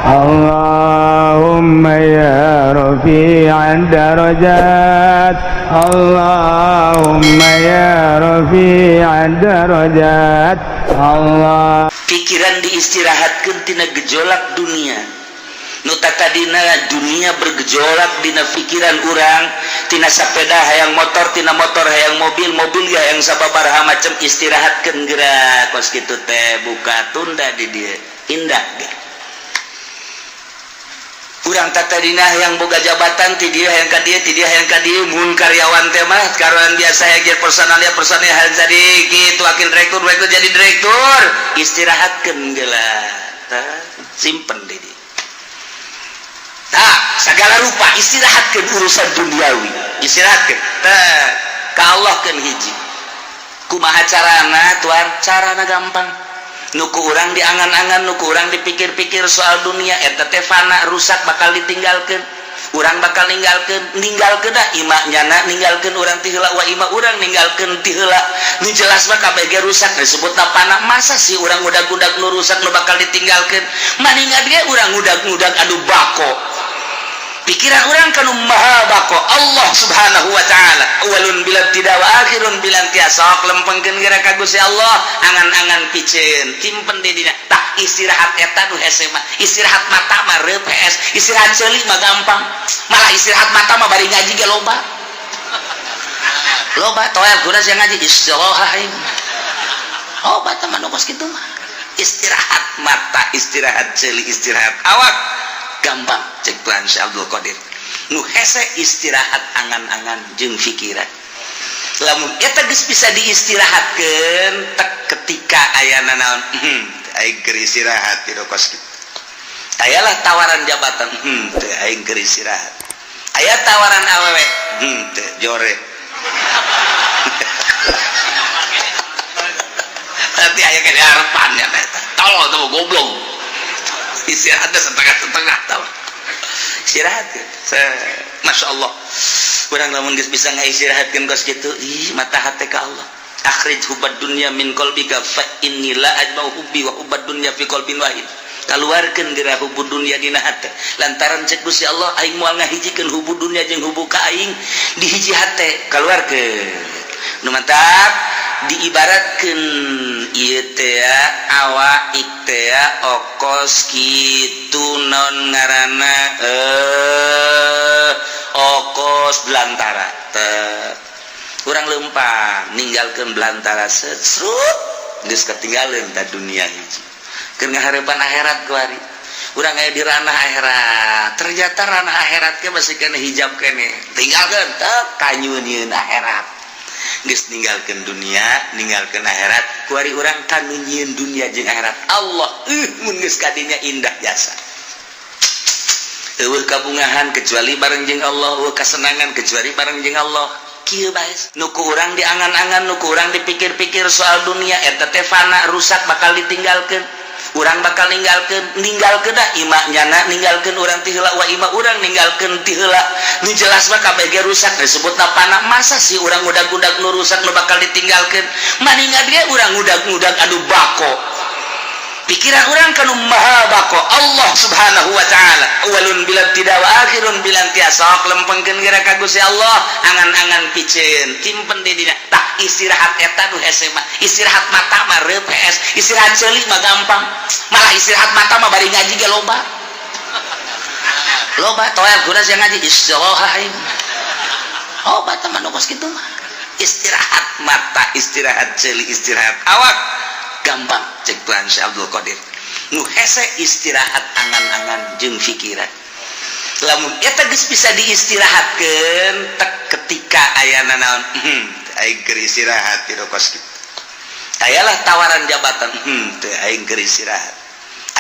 اللهم يا رفيع الدرجات، اللهم يا رفيع الدرجات، الله. Pikiran diistirahatkan tina gejolak dunia nu tadina dunia bergejolak dina pikiran urang, tina sepeda hayang motor, tina motor hayang mobil, mobil hayang sababaraha macam. Istirahatkan gerak kos kitu teh, buka tunda di dia indah ge. Urang tadina hayang boga jabatan, ti dia hayang ka dieu, ti dia hayang ka dieu. Mun karyawan teh mah karyawan biasa hayang jadi personalnya, personil hayang jadi kitu, wakil direktur, direktur, jadi direktur. Istirahatkeun geula. Tah, simpen di dieu. Tah, segala rupa istirahatkeun urusan duniawi, istirahatkeun. Tah, ka Allah keun hiji. Kumaha carana, tuan? Carana gampang. Nu ku urang diangan-angan, nu ku urang dipikir-pikir soal dunia eta teh fana, rusak, bakal ditinggalkeun, urang bakal ninggalkeun, ninggalkeun dah ima nyana, ninggalkeun urang ti heula, wa ima urang ninggalkeun ti heula. Nu jelas mah kabeh ge rusak, disebutna fana. Masa sih urang ngudag-ngudag nu rusak, nu bakal ditinggalkeun? Maningan ge urang ngudag-ngudag anu bako. Pikiran urang kanu maha bako, Allah Subhanahu wa Ta'ala, awalun bila tidak wa akhirun bila intiha. Sok lempengkeun geura ka Gusti Allah, angan-angan piceun simpen di dina. Tah, istirahat eta nu hese mah istirahat mata mah PS, istirahat ceuli mah gampang. Malah istirahat mata mah bari ngaji ge loba loba toel kuda sia ngaji istirahat aing. Loba teman nu kos kitu mah. Istirahat mata, istirahat ceuli, istirahat awak gampang cek Tuhan Syekh Abdul Qadir. Nu hese istirahat angan-angan jeung pikiran. Lamun eta geus bisa diistirahatkeun tek, ketika ayana naon, aing keur istirahat di kos kitu. Ayalah tawaran jabatan, teu, aing keur istirahat. Aya tawaran awewe, teu, jore. Nanti aya ke harapan ya eta. Tolol tuh, goblok. Istirahatnya setengah-setengah tau. Istirahat ya. Masya Allah. Urang lamun geus bisa ngaistirahatkeun kos kitu, ih, mata hate ka Allah. أخرج حب الدنيا من قلبك فإني لا أجمع حبي وحب الدنيا في قلب واحد. Kaluarkeun geura hubbu dunya dina hate, lantaran cek Gusti Allah, aing moal ngahijikeun hubbu dunya jeung hubbu ka aing di hiji hate. Kaluarkeun. Nu mantap diibaratkeun ieu teh awak teh okos kitu, non ngaranna okos belantara teh. Urang lempang ninggalkeun belantara, serut, geus ketinggalan ta dunia hiji. Keur ngaharepan akhirat kuari urang aya di ranah akhirat. Ternyata ranah akhirat ke masih kena hijab kene, tinggalkeun teh kanyunieun akhirat. Geus ninggalkeun dunia, ninggalkeun akhirat, kuari urang kanu nyieun dunia jeung akhirat. Allah, mun geus kadinya indah jasa. Eueuh kabungahan kecuali bareng jeung Allah, eueuh kasenangan kecuali bareng jeung Allah. Kieu bae nu ku urang diangan-angan, nu ku urang dipikir-pikir soal dunia eta teh fana, rusak, bakal ditinggalkeun, urang bakal ninggalkeun, ninggalkeun dah ima nyana, ninggalkeun urang ti heula, wa ima urang ninggalkeun ti heula. Nu jelas mah kabeh ge rusak, disebutna fana. Masa sih urang ngudag-ngudag nu rusak, nu bakal ditinggalkeun? Maningan ge urang ngudag-ngudag anu bako. Pikiran urang kanu maha bako, Allah Subhanahu wa Ta'ala, awalun bila tidak wa akhirun bila intiha. Sok lempengkeun geura ka Gusti Allah, angan-angan piceun simpen di dina. Tah, istirahat eta nu hese mah istirahat mata mah PS, istirahat ceuli mah gampang. Malah istirahat mata mah bari ngaji ge loba loba toel kuda sia ngaji istirahat aing. Loba teman nu kos kitu mah. Istirahat mata, istirahat ceuli, istirahat awak gampang cek Tuhan Syekh Abdul Qadir. Nu hese istirahat angan-angan jeung pikiran. Lamun eta geus bisa diistirahatkeun tek, ketika ayana naon, aing keur istirahat di kos kitu. Ayalah tawaran jabatan, teu, aing keur istirahat.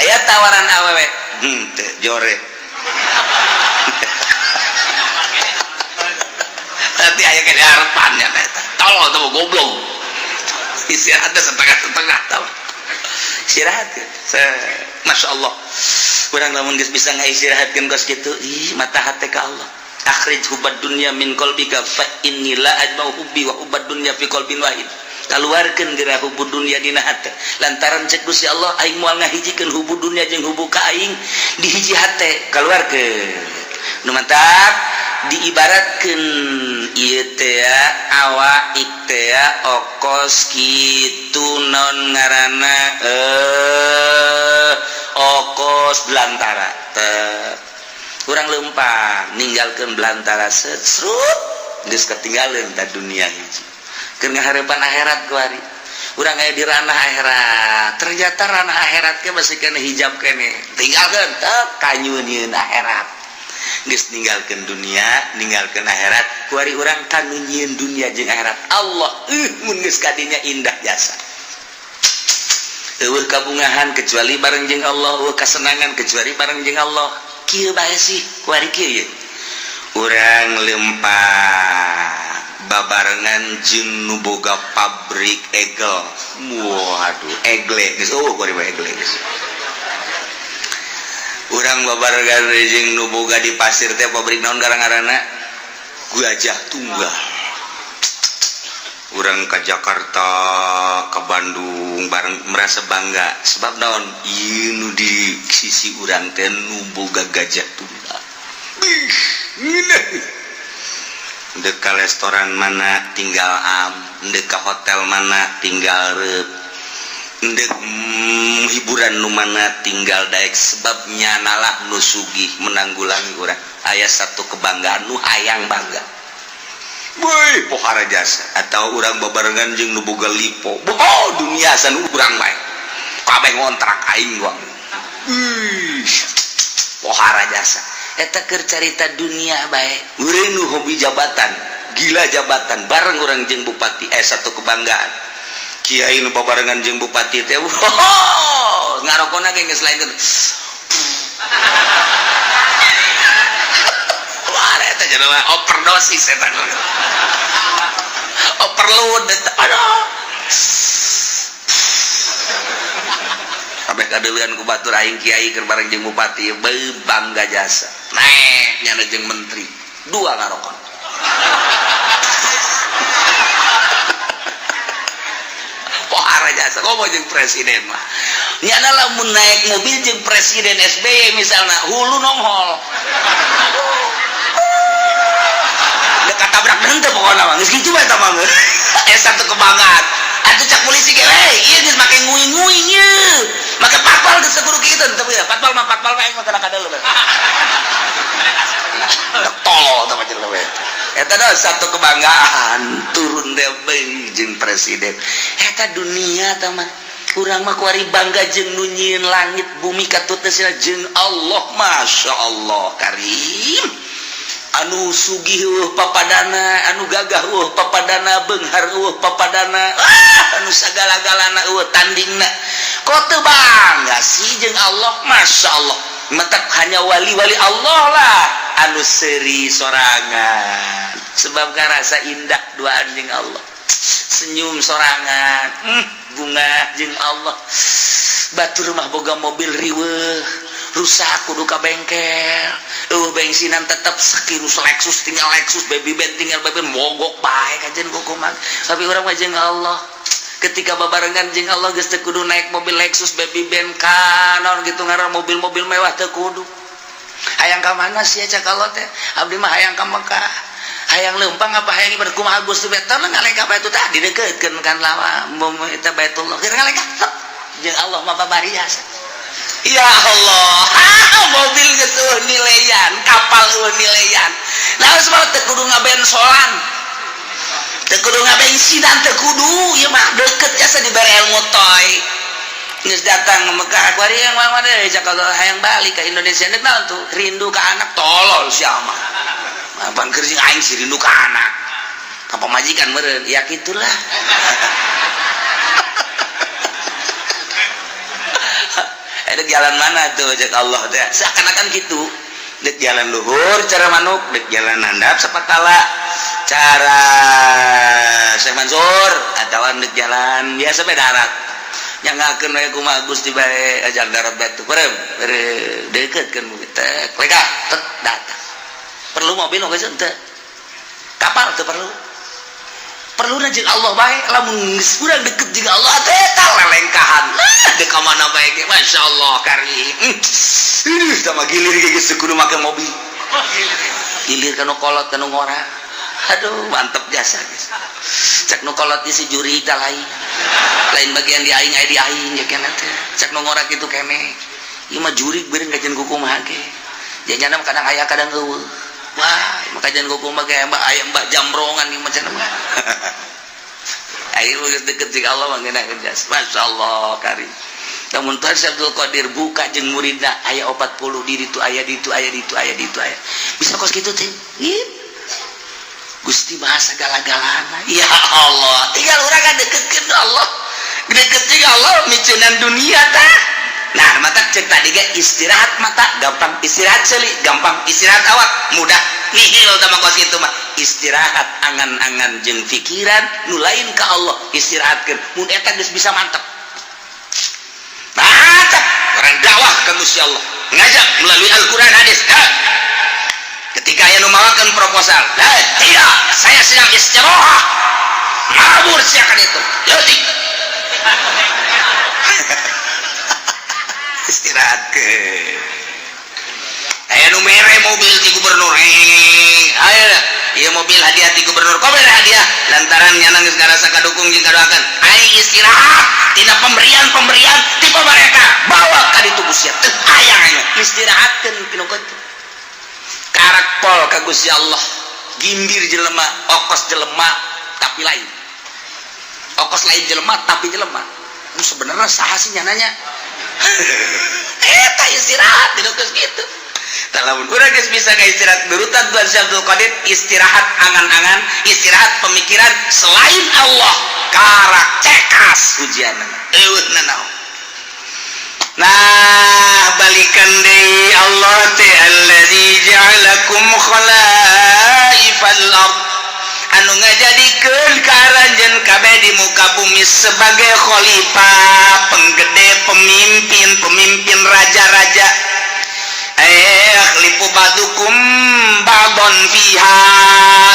Aya tawaran awewe, teu, jore. Nanti aya ke harapan ya eta. Tolol tuh, goblok. Istirahatnya setengah-setengah tau. Istirahat ya. Masya Allah. Urang lamun geus bisa ngaistirahatkeun kos kitu, ih, mata hate ka Allah. أخرج حب الدنيا من قلبك فإني لا أجمع حبي وحب الدنيا في قلب واحد. Keluarkeun geura hubbu dunya dina hate, lantaran cek Gusti Allah, aing moal ngahijikeun hubbu dunya jeung hubbu ka aing di hiji hate. Keluarkeun. Nu mantap diibaratkeun ieu teh awak teh okos kitu, non ngaranna, okos belantara teh. Kurang lempang ninggalkeun belantara, set serut geus ketinggalan ta dunia hiji. Keur ngaharepan akhirat kuari urang aya di ranah akhirat. Ternyata ranah akhirat ke masih kena hijab kene. Tinggalkeun teh kanyunieun akhirat. Geus ninggalkeun dunia, ninggalkeun akhirat, kuari urang kanu nyieun dunia jeung akhirat. Allah, mun geus kadinya indah jasa. Eueuh kabungahan kecuali bareng jeung Allah, eueuh kasenangan kecuali bareng jeung Allah. Kieu bae sih kuari, kieu ye. Urang lempang babarengan jeung nu boga pabrik egel. Waduh, egle geus eueuh kuari mah, egle geus. Urang babarengan jeung nu boga di pasir teh pabrik naon garang-garana? Gajah Tunggal. Urang ke Jakarta, ke Bandung bareng merasa bangga. Sebab naon? Ieu nu di sisi urang teh nu boga Gajah Tunggal. Bih, ngeunah. Dek ka restoran mana tinggal am, dek ka hotel mana tinggal rep, dek hiburan nu mana tinggal daek, sebabnya nalah nu sugih menanggulangi urang. Aya satu kebanggaan nu hayang bangga. Woi, pohara jasa. Atau urang babarengan jeung nu boga lipo. Oh, dunia san urang bae. Kabeh ngontrak aing gua. Ih, pohara jasa. Eta keur carita dunia bae. Urang nu hobi jabatan, gila jabatan, bareng urang jeung bupati, satu kebanggaan. Kiai nu babarengan jeung bupati teh, oh, ngarokona ge geus lain. Wah, eta jelema overdosis eta. Overload eta. Aduh. Kabeh kadeuleun ku batur, aing kiai keur bareng jeung bupati, beuh bangga jasa. Naek nyana jeung menteri, dua ngarokon. Pohara jasa, komo jeung presiden mah. Nyana lamun naik mobil jeung presiden SBY misalna, hulu nonghol. Dek tabrak henteu pokona mah, geus kitu bae eta mah. Satu kebanggaan. Atuh cak polisi ge, "Hey, ieu geus make nguing-nguing ieu. Make patpal geus kudu kitu teu ya. Patpal mah patpal bae mah kana kadeuleu." Tolol teh mah jelema. Eta dah satu kebanggaan turun deui jeung presiden. Eta dunia tah mah. Urang mah kuari bangga jeung nu nyieun langit bumi katutna jeung Allah. Masya Allah Karim. Anu sugih eueuh papadana, anu gagah eueuh papadana, beunghar eueuh papadana, anu sagala-galana eueuh tandingna. Kok teu bangga sih jeung Allah? Masya Allah. Mentak hanya wali-wali Allah lah anu seuri sorangan. Sebab ngarasa indah duaan jeung Allah. Senyum sorangan, bunga jeung Allah. Batur mah boga mobil riweuh, rusak kudu ka bengkel, eueuh bensinan tetep sakirus Lexus tinggal Lexus, baby band tinggal baby band, mogok bae kajen kukuman. Tapi urang mah jeung Allah, ketika babarengan jeung Allah geus teu kudu naik mobil Lexus, baby band, kanon gitu ngaran mobil-mobil mewah teu kudu. Hayang ka mana sih cak Allah teh? Abdi mah hayang ka Mekah. Hayang leumpang apa hayang ibadah kumaha Gusti teh? Tah ngalengkah bae tadi deukeutkeun kan lawa eta Baitullah. Keur ngalengkah jeung Allah mah babari jasa. Ya Allah, mobil geus eueuh nileyan, kapal eueuh nileyan. Nah, sebab teu kudu ngabensolan. Teu kudu ngabensinan, teu kudu, ieu mah deukeut jasa dibere ilmu toy. Geus datang ke Mekah, kuari yang mana cak Allah hayang balik ke Indonesia deuk naon tuh? Rindu ka anak, tolol sia mah. Abang keur jeung aing sih rindu ka anak. Ka pamajikan meureun, ya kitulah. Dek jalan mana tuh cek Allah teh, seakan-akan gitu. Dek jalan luhur cara manuk, dek jalan handap sapatala cara Syekh Mansur, atau dek jalan biasa bae darat. Yang ngakeun we kumaha Gusti bae ajar darat batu bareng deukeutkeun teh lega tet datang. Perlu mobil oge teu, kapal teu perlu. Perlu jeung Allah bae. Lamun geus urang deket jeung Allah teh, eta lelengkahan. Nah, dek ka mana bae ge, Masya Allah karim. Ih, sama gilir ge geus kudu make mobil. Gilir ka nu kolot, ka nu ngora. Aduh, mantep jasa geus. Cek nu kolot si juri tah lain. Lain bagian di aing, aya di aing ya kena teh. Cek nu ngora kitu kene. Ieu mah jurig beureun kajian kumaha ge. Jangan kadang aya, kadang euweuh. Wah, maka jangan kumaha ge, mbak aya mbak jamrongan ieu macam mah. Ayo geus deket jeung Allah mah ngeunah jas. Masya Allah karim. Namun Tuhan Syekh Abdul Qadir buka jeung muridna aya 40 di ditu, aya di ditu, aya di ditu, aya di ditu, aya. Bisa kos kitu teh. Gusti maha segala-galana. Ya Allah, tinggal urang kan deketkeun Allah. Deket jeung Allah miceunnan dunia tah. Nah, mata cek tadi ge istirahat mata gampang, istirahat ceuli gampang, istirahat awak mudah. Nihil tah mah kos kitu mah. Istirahat angan-angan jeung pikiran nu lain ka Allah istirahatkeun. Mun eta geus bisa mantep. Mantap, orang dakwah ka Gusti Allah. Ngajak melalui Al-Qur'an, hadis. Ha. Ketika aya nu mawakeun proposal, "Lah, tidak, saya sedang istirahat." Ngabur siakan itu. Leutik. Istirahat ke. Aya nu mere mobil ti gubernur. Aya ieu mobil hadiah ti gubernur. Kok mere hadiah? Lantaran nyana geus ngarasa kadukung jeung kadoakeun. Aing istirahat tina pemberian-pemberian ti pemerintah. Bawa ka ditu Gusti. Teu hayang aing istirahatkeun pinu kitu. Karak pol ka Gusti Allah. Gimbir jelema, okos jelema tapi lain. Okos lain jelema tapi jelema. Nu sebenarnya saha sih nyananya? Eta istirahat di geus kitu. Lamun urang geus bisa ka istirahat nurutan Tuhan Syekh Abdul Qadir, istirahat angan-angan, istirahat pemikiran selain Allah, karak cekas ujianna. Eueuh nanaon. Nah, balikan deui Allah teh allazi ja'alakum khalaifal ard, anu ngajadikeun ka aranjeun kabeh di muka bumi sebagai khalifah, penggede, pemimpin, pemimpin raja-raja. Yakhlifu ba'dukum ba'don fiha,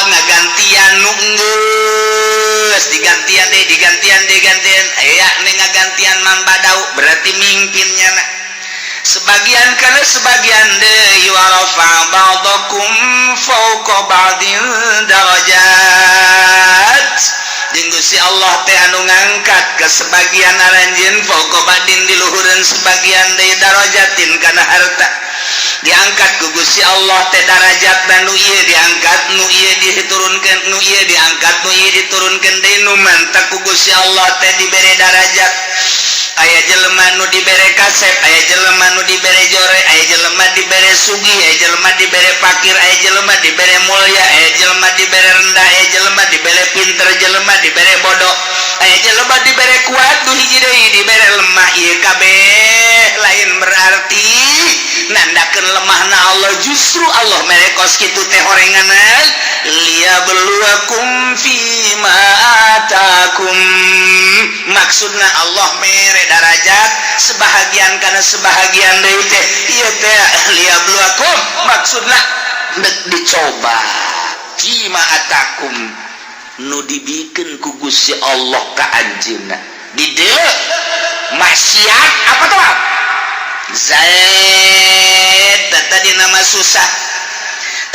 ngagantian nu geus digantian deh, digantian, digantian, aya nih ngagantian man badau, berarti mimpinnya na sebagian karena sebagian deui. Wa rafa ba'dakum fawqa ba'din darajat, jeung Gusti Allah teh anu ngangkat ke sebagian aranjeun, fawqa ba'din di luhureun sebagian deui, darajatin kana harta. Diangkat ku Gusti Allah teh darajat dan nu ieu diangkat, nu ieu diturunkeun, nu ieu diangkat, nu ieu diturunkeun deui. Nu mantak ku Gusti Allah teh dibere darajat, aya jelema nu dibere kasep, aya jelema nu dibere jore, aya jelema dibere sugih, aya jelema dibere fakir, aya jelema dibere mulia, aya jelema dibere rendah, aya jelema dibere pinter, jelema dibere bodoh, aya jelema dibere kuat, nu hiji deui dibere lemah. Ieu kabeh lain berarti nandakeun lemahna Allah, justru Allah mere kos kitu teh horenganan liyabluwakum fima atakum. Maksudna Allah mere darajat sebahagian karena sebahagian deui teh ieu teh liyabluwakum, maksudna dek dicoba, fima atakum, nu dibikeun ku Gusti Allah ka anjeunna. Di dieu maksiat apa tuh Zaid tadi nama susah.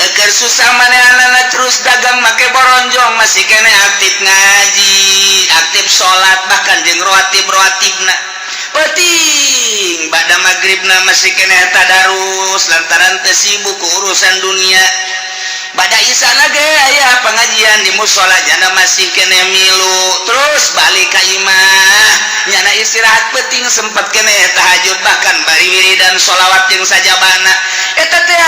Eker susah manehna terus dagang make boronjong, masih kene aktif ngaji, aktif salat, bahkan jeung rawatib rawatibna penting pada maghribna masih kene tadarus lantaran teu sibuk ku urusan dunia. Pada isya lagi aya pengajian di musola, jana masih kene milu. Terus balik ka imah, nyana istirahat penting sempat kene tahajud, bahkan bari wiridan sholawat jeung sajabana. Eta teh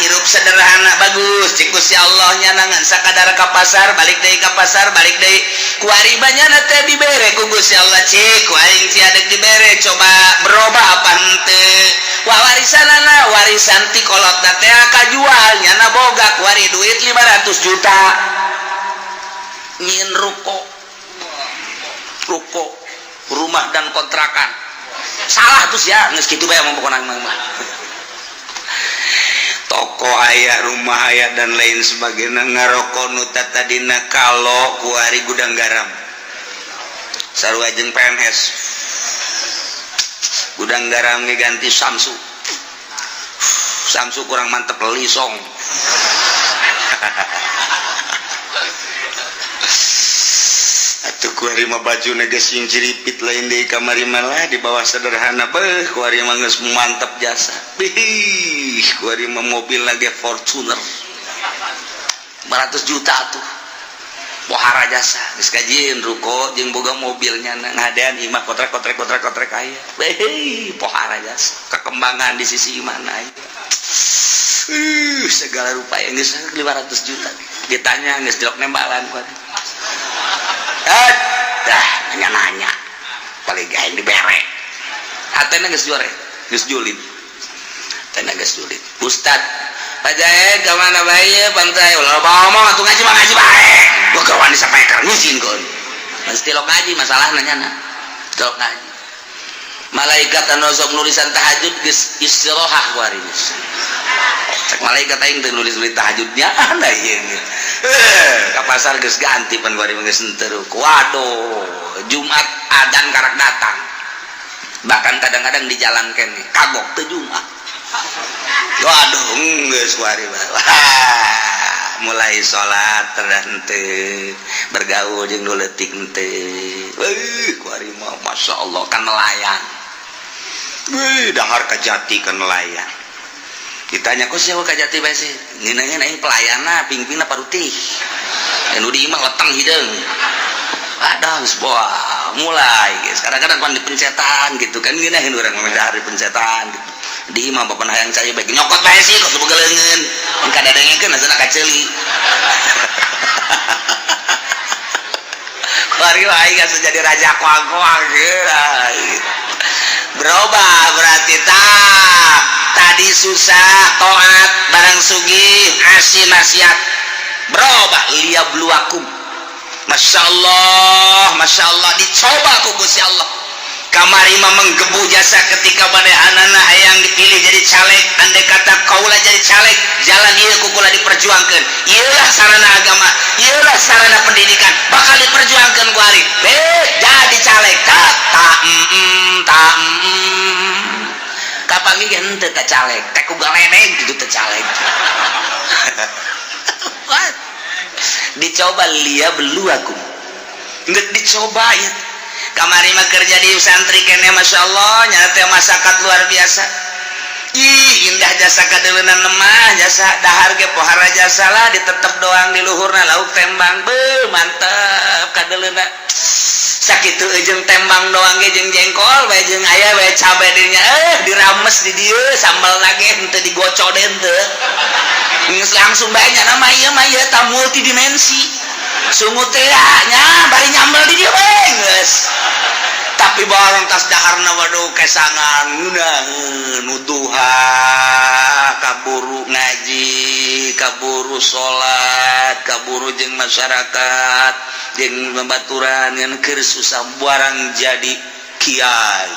hirup sederhana bagus cik Gusti Allah. Nyana ngan sakadar ka pasar, balik deui ka pasar, balik deui. Kuari nyana teh dibere ku Gusti Allah, cik ku aing sia dek dibere, coba berubah apa henteu. Wah, warisanana, warisan ti kolotna teh kajual, nyana boga kuari duit 500 juta, nyieun ruko, ruko rumah dan kontrakan. Salah terus ya, geus kitu bae mah pokona mah. Toko aya, rumah aya, dan lain sebagainya. Ngarokok nu tadina kalau kuari Gudang Garam, sarua jeung PNS. Gudang Garam ge ganti Samsu. Samsu kurang mantep, Lisong. Atuh kuari mah baju geus sing ciripit, lain deui kamari malah di bawah sederhana. Beuh, kuari mah geus mantep jasa. Bih, kuari mah mobil lagi Fortuner 500 juta tuh, pohara jasa. Geus kajieun ruko jeung boga mobilnya, ngadean imah kotrek kotrek kotrek kotrek aya. Beuh, pohara jasa kekembangan di sisi mana aya. Segala rupa yang geus 500 juta ditanya geus jelok nembalan kuari. Eh, dah nanya-nanya paling gaeng dibere hatena geus juare, geus julid, hatena geus julid. Ustad Pak Jaed ka mana bae bangsa ulah ngomong atuh, ngaji mah ngaji bae. Gua kawan disampaikan ngizinkeun mesti lo ngaji, masalah nanya na tilok ngaji. Malaikat anu sok nulisan tahajud geus istirahat kuari geus. Cek malaikat, aing teu nulis-nulis tahajudnya anda ieu. Eh, ka pasar geus ganti pan kuari geus henteu. Waduh, Jumat adan karak datang. Bahkan kadang-kadang di jalan kene kagok teu Jumat. Waduh, geus kuari mah. Wah, mulai salat henteu, bergaul jeung nu leutik henteu. Weuh, kuari mah Masya Allah kan nelayan. Wih, dahar kajati kan nelayan. Ditanya, kok siapa kajati bae sih? Ngeuneuheun aing pelayana, pingpingna parutih. Anu di imah leteng hideung. Aduh, geus boa, mulai guys. Kadang-kadang pan di pencetan gitu kan ngeunaheun urang mah dahar di pencetan gitu. Di imah bapak hayang cai bae nyokot bae sih kok boga leungeun. Kadadengekeun asana kaceuli. Kuari aing asup jadi raja koang-koang gitu. Berubah berarti tak tadi susah toat, barang sugih asih maksiat, berubah. Liyabluwakum. Masya Allah, Masya Allah, dicoba ku Gusti Allah. Kamari mah menggebu jasa ketika anak hayang dipilih jadi caleg. Andai kata kaula jadi caleg, jalan ieu ku kula diperjuangkan, ieulah sarana agama, ieulah sarana pendidikan, bakal diperjuangkan ku ari. Jadi caleg tak tak mm, tak mm. Kapanggih ge henteu teh caleg teh ku galedeg gitu teh caleg. What? Dicoba, liyabluwakum. Nggak dicoba ya. Kamari mah kerja di santri kene, Masya Allah, nyata masyarakat luar biasa. Ih, indah jasa kadeleunan lemah jasa dahar ge pohara jasa lah, ditetep doang di luhurna lauk tembang. Beuh, mantep kadeleuna sakitu jeung tembang doang ge jeung jengkol bae jeung aya bae cabe dinya, eh dirames di dieu sambal lagi henteu digocok henteu. Geus langsung bae nya nama ieu mah ieu ta multidimensi sungut teh nya bari nyambel di dieu bae geus. Tapi barang tas daharna, waduh, kesangan ngeunaheun nuduha, kaburu ngaji, kaburu salat, kaburu jeung masyarakat jeung babaturan ngan keur susah. Barang jadi kiai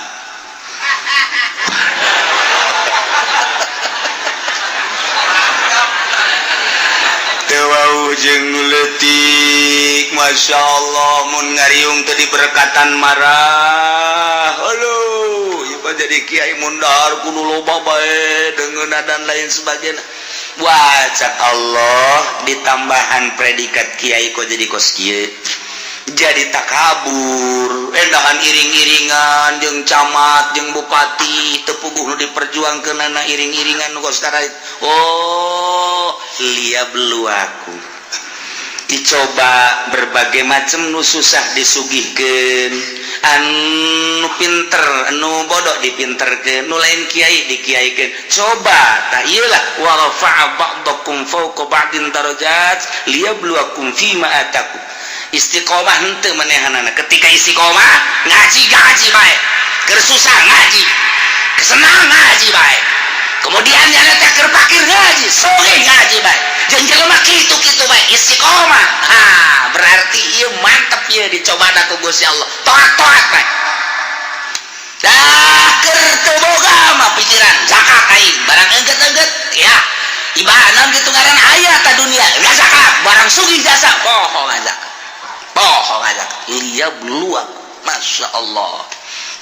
teu wau jeung nu leutik. Masya Allah, mun ngariung teu diberkatan marah. Aduh, ieu mah jadi kiai mun dahar kudu loba bae deungeunna dan lain sebagainya. Wah, cak Allah, ditambahan predikat kiai kok jadi kos kieu, jadi takabur, endahan iring-iringan jeung camat jeung bupati, teu puguh nu diperjuangkeunana iring-iringan nu kos. Oh, liyabluwakum, dicoba berbagai macam. Nu susah disugihkeun, anu pinter, anu bodoh dipinterkeun, nu lain kiai dikiaikeun. Coba tak iyalah, wa rafa'a ba'dakum fawqa ba'din darajat liyabluwakum fima atakum. Istiqomah henteu manehanana. Ketika istiqomah ngaji, ngaji bae, keur susah ngaji, kesenang ngaji bae, kemudian nyana teh keur pakir ngaji, sore ngaji bae, jeung jelema kitu-kitu bae istiqomah. Ha, berarti ieu mantep ieu dicoba ku Gusti Allah. Toat-toat bae dah, keur teu boga mah pikiran zakat aing barang engget-engget ya. Ibadah gitu ngaran aya ta dunia ngazakat, barang sugih jasa poho ngazakat, poho ngazakat. Liyabluwa, masya Allah,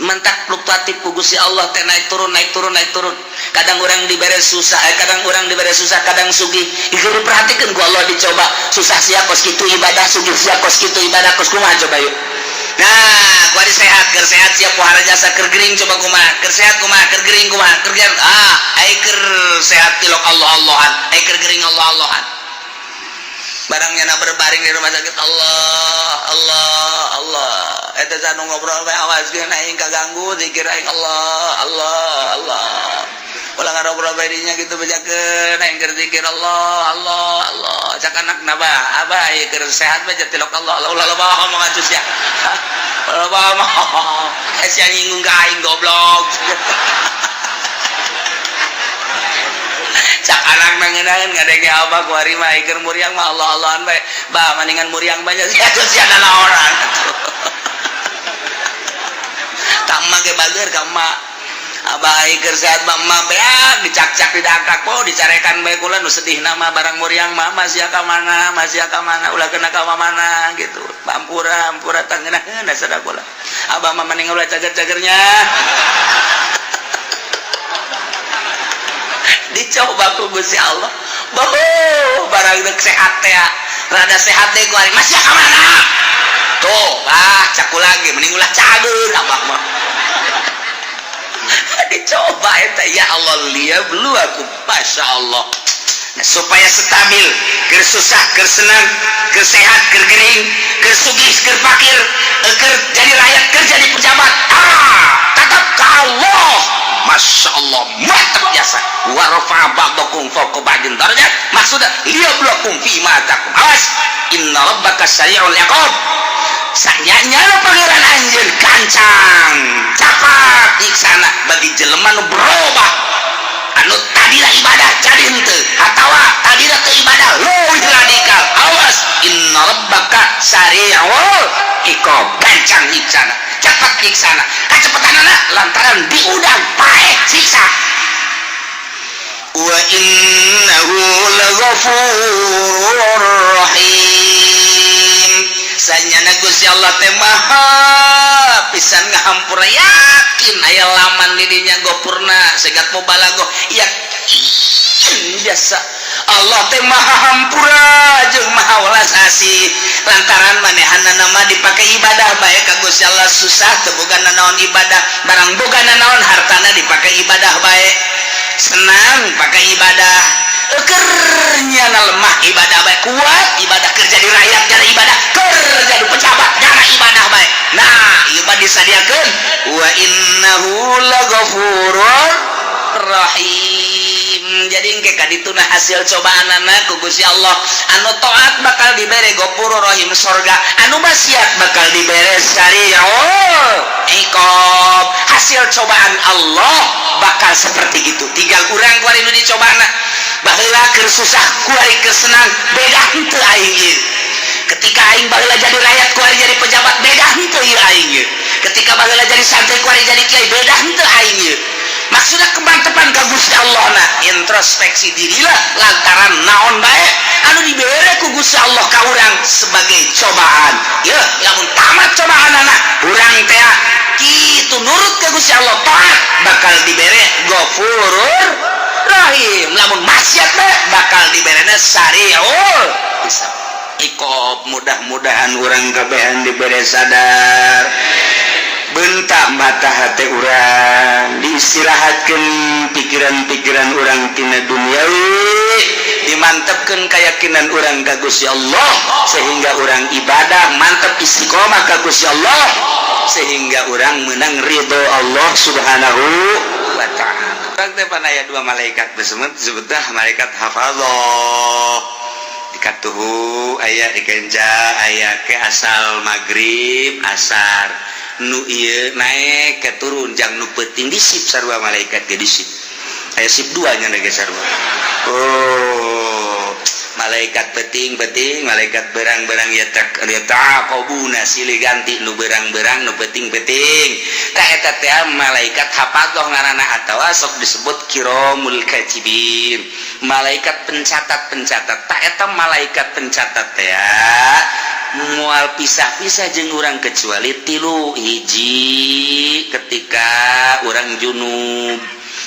mentak fluktuatif ku Gusti Allah teh, naik turun, naik turun, naik turun. Kadang orang diberi susah, kadang orang diberi susah, kadang sugih. Itu diperhatikan ku Allah, dicoba susah sia kos kitu ibadah, sugih sia kos kitu ibadah, kos kumaha coba yuk. Nah, kuari sehat, keur sehat sia pohara jasa, keur gering coba kumaha? Keur sehat kumaha? Keur gering kumaha? Keur gering, ah, ai keur sehat tilok Allah Allahan, ai keur gering Allah Allahan. Barangnya na berbaring di rumah sakit, Allah Allah Allah. Eta anu ngobrol bae, awas geun aing kaganggu zikir aing, Allah Allah Allah. Ulah ngarobrol bae dinya gitu, bejakeun aing keur zikir Allah Allah Allah. Cak anak bah, abah ieu keur sehat bae tilok Allah Allah, ulah loba omongan sia, ulah loba omong sia, nyinggung ka aing, goblok. Cak anak nangenaheun ngadenge abah kuari mah keur muriang mah Allah Allahan bae, bah mendingan muriang banyak sia sia orang ka emak ge bager ka emak. Abah keur sehat mah emak beak dicak-cak, didakak po dicarekan bae. Kula nu sedih nama barang muriang mah masih ka mana, masih ka mana, ulah kena ka mana gitu. Ampura, ampura, tangeunaheun dasar kula. Abah mah mending ulah cager-cagernya. Dicoba ku Gusti Allah bahu barang dek sehat teh, rada sehat teh ku masih ka mana tuh, ah caku lagi mending ulah cager abah mah. Dicoba eta, ya Allah, liyabluwakum, masya Allah. Nah, supaya stabil, keur susah, keur senang, keur sehat, keur gering, keur sugih, keur fakir, keur jadi rakyat, keur jadi pejabat, ah tetap ke Allah. Masya Allah, mantap biasa. Wa rafa'a ba'dakum fawqa ba'din darajat, maksudnya liyabluwakum fi ma atakum. Awas, inna rabbaka sari'ul iqab. Sanyanya Pangeran anjeun gancang capat nyiksana bagi jelema nu berubah, anu tadina ibadah jadi henteu atawa tadina teu ibadah leuwih radikal. Awas, inna rabbaka sari'ul iqab, gancang nyiksana, cepat nyiksana. Kacepetanana lantaran diudang paeh siksa. Wa innahu laghafurur rahim. Sanyana Gusti Allah teh maha pisan ngahampura. Yakin aya laman di dinya gopurna segat mubalaghah, yakin biasa Allah teh maha hampura jeung maha welas asih, lantaran manehanna mah dipake ibadah bae ka Gusti Allah. Susah teu boga nanaon, ibadah. Barang boga nanaon, hartana dipake ibadah bae. Senang pakai ibadah, kernya lemah ibadah bae, kuat ibadah, kerja di rakyat jadi ibadah, kerja di pejabat karena ibadah bae. Nah, ieu mah disadiakeun wa innahu laghafurur rahim. Jadi engke kadituna hasil cobaanana ku Gusti Allah, anu taat bakal dibere Ghafurur Rahim, sorga, anu maksiat bakal dibere sari'ul iqab. Hasil cobaan Allah bakal seperti itu. Tinggal urang kuari nu dicobana. Baheula keur susah, kuari keur senang, beda henteu aing ieu? Ketika aing baheula jadi rakyat, kuari jadi pejabat, beda henteu ieu aing ieu? Ketika baheula jadi santri, kuari jadi kiai, beda henteu aing ieu? Maksudnya kemantepan ka Gusti Allah. Nah, introspeksi dirilah, lantaran naon bae anu dibere ku Gusti Allah ka urang sebagai cobaan ya. Lamun tamat cobaan anak urang teh kitu nurut ke Gusti Allah, taat, bakal dibere Ghafurur Rahim. Lamun maksiat bae bakal diberena sari'ul hisab, iqab. Mudah-mudahan urang kabehan dibere sadar, bentak mata hati urang, diistirahatkan pikiran-pikiran urang tina duniawi, dimantapkan keyakinan urang ka Gusti Allah, sehingga urang ibadah mantap, istiqomah ka Gusti Allah, sehingga urang menang ridho Allah Subhanahu wa Ta'ala. Teh pan aya dua malaikat disebut sebutlah malaikat hafadzah dikatuhu, aya dikenja, aya ke asal maghrib asar nu ieu naik ke turun jang nu peuting disip sarua malaikat ge disip, aya sip dua nya ge sarua. Oh, Malaikat peuting-peuting, malaikat berang-berang ya yata'aqabuna, silih ganti nu berang-berang, nu peuting-peuting. Tah, eta teh malaikat hafadzah ngaranna atawa sok disebut kiramul katibin, malaikat pencatat-pencatat. Tah, eta malaikat pencatat teh moal pisah-pisah jeung urang kecuali tilu hiji: ketika urang junub.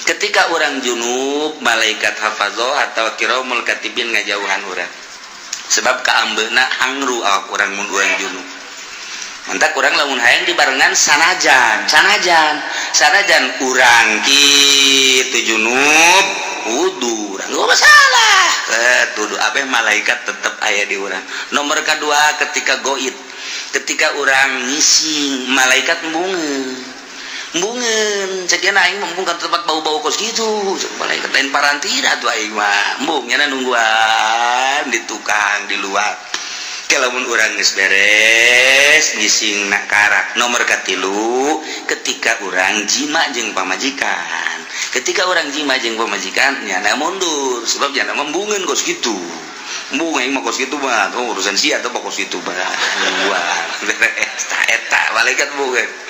Ketika urang junub, malaikat hafazah atau kiramul katibin ngajauhan urang, sebab kaambeuna hangru awak urang mun urang junub. Mantak urang lamun hayang dibarengan, sanajan sanajan sanajan urang kitu junub, wudu urang nggak masalah, tuduh apa, malaikat tetap aya di urang. Nomor kedua, ketika goib, ketika urang ngising, malaikat embungeun embungeun. Cek aing embung ka tempat bau-bau kos gitu. Cek malaikat, lain parantina tuh aing mah. Embung nyana nungguan di tukang di luar. Lamun urang geus beres ngising nak karak. Nomor katilu, ketika urang jima jeung pamajikan. Ketika urang jima jeung pamajikan, nyana mundur, sebab nyana embungeun kos gitu. Embung aing mah kos gitu mah. Oh, urusan sia atau kos gitu mah nungguan beres. Tah, eta malaikat embungeun.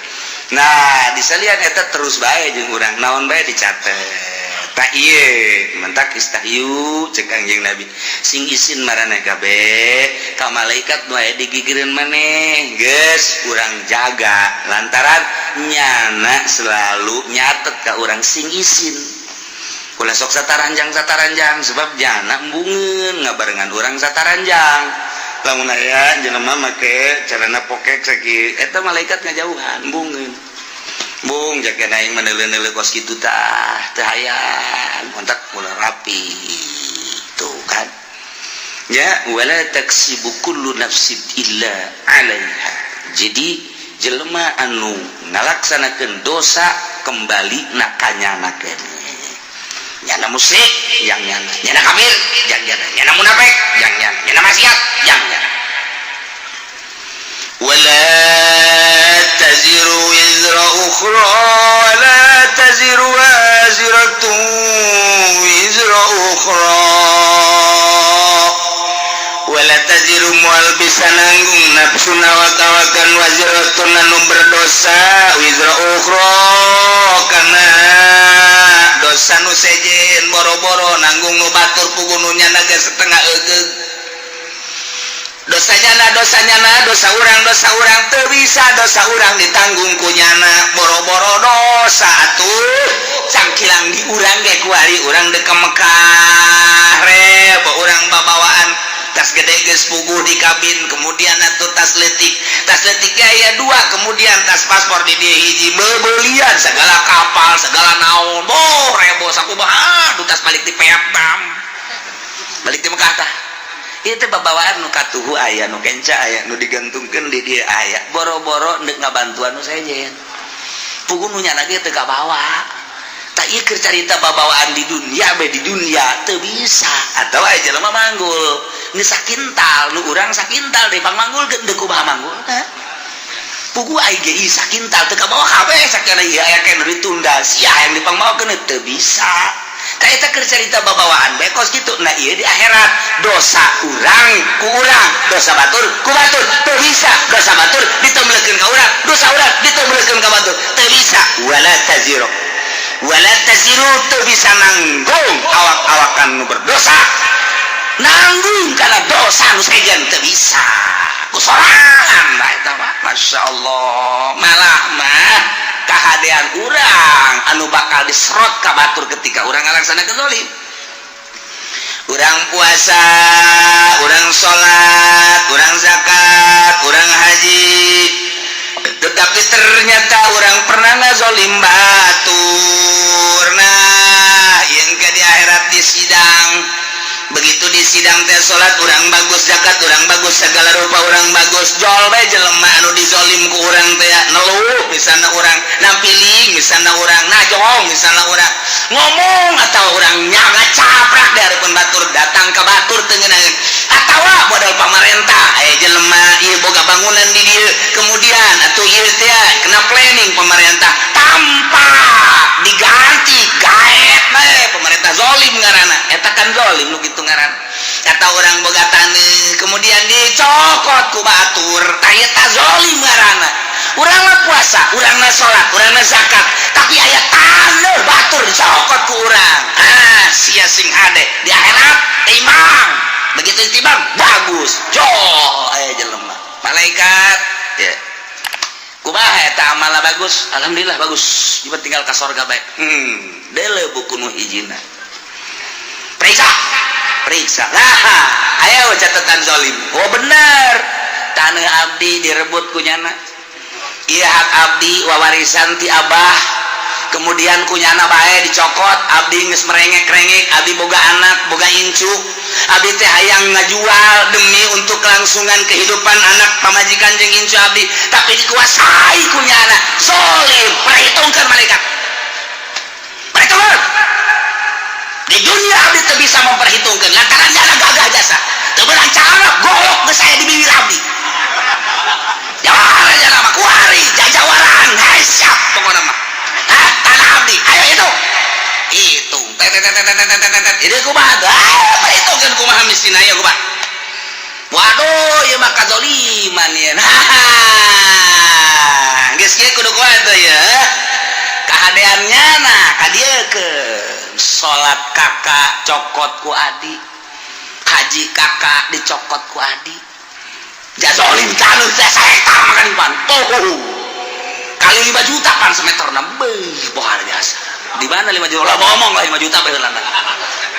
Nah, disalian eta terus bae jeung urang, naon bae dicatet. Tak ieu mantak istahyu, cek Kangjeng Nabi, sing isin maraneh kabeh ka malaikat nu aya di gigireun maneh. Geus urang jaga, lantaran nyana selalu nyatet ka urang. Sing isin, ulah sok sataranjang sataranjang, sebab nyana embungeun ngabarengan urang sataranjang. Lamun aya jelema make celana pokek sakieu, eta malaikat ngajauhan, embungeun. Bung jaga aing meneuleuh kos kitu tah teu hayang kontak, mulai rapi tuh kan ya. Wala taksibu kullu nafsin illa 'alaiha. Jadi jelema anu ngalaksanakeun dosa, kembali na kanyana keneh. Nyana musyrik yang nyana, nyana kafir yang nyana, nyana munafik yang nyana, nyana maksiat yang nyana. Wala taziru wizra ukhra, wala taziru waziratun wizra ukhra. Wala taziru, mual bisa nanggung, nafsun, awak-awakan, waziratun, anu berdosa, wizra ukhra, kana dosa nu sejen. Boro-boro nanggung nu batur, puguh nu nyana ge setengah egeug dosanya na. Dosanya na, dosa urang, dosa urang teu bisa dosa urang ditanggung ku nyana. Boro-boro dosa atuh cangkilang di urang ge. Kuari urang dek ke Mekah, rebo urang babawaan tas gede geus puguh di kabin, kemudian atuh tas leutik, tas leutik aya dua, kemudian tas paspor di dieu hiji, bebelian segala kapal segala naon. Boh, rebo sakumaha. Aduh, tas balik di Vietnam, balik di Mekah. Tah, itu babawaan nu katuhu aya, nu kenca aya, nu digantungkeun di dieu aya. Boro-boro ndek ngabantuan nu sejen, puguh nu nyana ge teu kabawa. Tak ieu keur carita babawaan di dunia be. Di dunia teu bisa. Atau aya jelema manggul nu sakintal, nu urang sakintal deh pang manggulkeun, deuk kumaha manggulna? Puguh aing ge ieu sakintal teu kabawa kabeh. Sakana ieu aya keneh ditunda, sia yang dipangmawakeun teu bisa. Tah, eta keur carita babawaan bae kos kitu. Nah, ieu di akhirat dosa urang ku urang, dosa batur ku batur. Teu bisa dosa batur ditemblekeun ka urang, dosa urang ditemblekeun ka batur, teu bisa. Wala taziru, wala taziru, teu bisa nanggung awak-awakan nu berdosa, nanggung karena dosa nu sejen teu bisa ku sorangan lah. Eta mah Masya Allah, malah mah kahadean urang anu bakal diserot ka batur ketika urang ngalaksanakeun zalim. Urang puasa, urang salat, urang zakat, urang haji, tetapi ternyata urang pernah ngazolim batur. Nah, yang ke di akhirat di sidang, begitu di sidang teh salat urang bagus, zakat urang bagus, segala rupa urang bagus, jol bae jelema anu dizolim ku urang teh neluh misalnya, urang nampiling misalnya, urang najong misalnya, urang ngomong atau urang nyaga caprak di hareupeun batur, datang ke batur teu ngeunaheun. Atawa modal pamarentah, aya jelema ieu boga bangunan di dieu, kemudian atuh ieu teh kena planning pemerintah, tanpa diganti gaet bae pemerintah, zolim ngaranna. Eta kan zolim nu kitu ngaranna. Kata orang boga taneuh, kemudian dicokot ku batur. Tah, eta zolim ngaranna. Urang mah puasa, urang mah salat, urang mah zakat, tapi aya taneuh batur dicokot ku urang. Ah, sia sing hade di akhirat timbang. Begitu ditimbang, bagus jol aya jelema. Malaikat ya, kumaha eta amalna? Bagus, alhamdulillah, bagus. Jiwa tinggal ka sorga bae. Deuleu buku nu hijina, periksa, periksa. Nah, ayo catatan zolim. Oh, bener, tanah abdi direbut ku nyana. Iya, hak abdi, wawarisan ti abah, kemudian ku nyana bae dicokot. Abdi geus merengek-rengek, abdi boga anak, boga incu. Abdi teh hayang ngajual demi untuk kelangsungan kehidupan anak, pamajikan jeung incu abdi, tapi dikuasai ku nyana. Zolim. Perhitungkan, malaikat, perhitungkan. Di dunia abdi teu bisa memperhitungkan lantaran nyana gagah jasa, teu beunang cara golok geus aya di bibir abdi. Jawara nyana mah kuari jajawaran. Hai, siap pokokna mah. Hah, tanah abdi ayo hitung, hitung, tet tet tet tet tet tet tet. Ini kumaha? Ah, perhitungkan kumaha mistina ya, kumaha? Waduh, ieu mah kazoliman ya. Nah, geus kieu kudu kumaha teh ya kahadeannya? Nah, ka dieu ke salat kakak cokot ku adi, haji kakak dicokot ku adi. Jazolim taneuh teh sahektar makan pan. Oh, kali 5 juta pan semeter na. Beuh, luar biasa. Di mana 5 juta lah, ngomong lah 5 juta baheulana.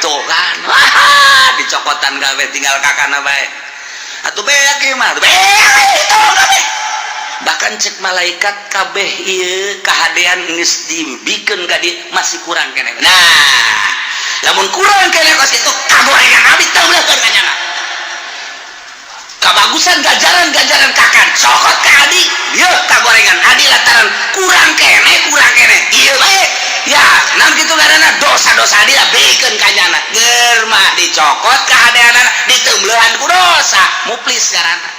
Tuh kan, wah, dicokotan gawe, tinggal kakana bae. Atuh beak ieu mah, beak itu kabeh. Bahkan cek malaikat, kabeh ieu kahadean geus dibikeun ka dieu, masih kurang keneh. Nah, lamun kurang keneh kos kitu, kagorengan abdi teu ka nyana. Kabagusan gajaran-gajaran kakak cokot ke adi, ieu kagorengan adi lantaran kurang keneh, kurang keneh ieu bae ya. Nah, gitu karena dosa-dosa adi lah bikeun ka nyana. Ger mah dicokot kahadeanana, diteumbeuhan ku dosa. Muflis ngaranna.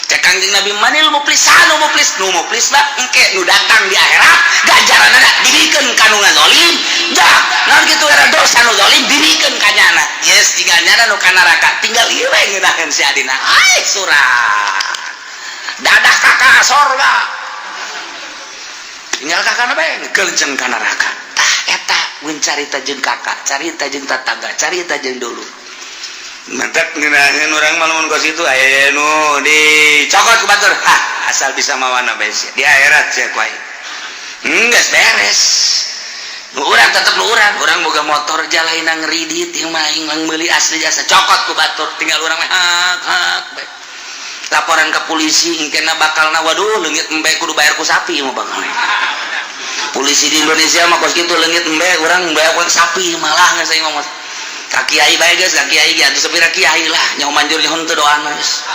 Cek Kangjeng Nabi, manil muflis? Anu muflis, nu muflis mah engke nu datang di akhirat, ganjaranana dibikeun ka nu ngazolim. Dah, naon kitu era dosa nu zalim dibikeun ka nyana. Yes, tinggal nyana nu ka neraka, tinggal ieu we ngeunaheun si adina. Ai surat dadah kakak sorga, tinggal kakak bae ngegelenceng ka neraka. Tah, eta mun carita jeung kakak, carita jeung tetangga, carita jeung dulu. Mantap ngeunaheun urang mah lamun kos itu aya nu dicokot ku batur. Ah, asal bisa mawana bae sia. Di akhirat sia ku aing. Geus beres. Nu urang tetep nu urang, urang boga motor jalaina ngeridit ieu mah aing mang meuli asli jasa, cokot ku batur, tinggal urang mah hak hak bae. Laporan ke polisi engkena bakalna, waduh, leungit embe kudu bayar ku sapi mah bakal. Polisi di Indonesia mah kos kitu, leungit embe urang bayar ku sapi malah geus aing mah. Ka kiai bae geus, ka kiai ge atuh sepira kiai lah nyaho manjur nyaho henteu doana geus.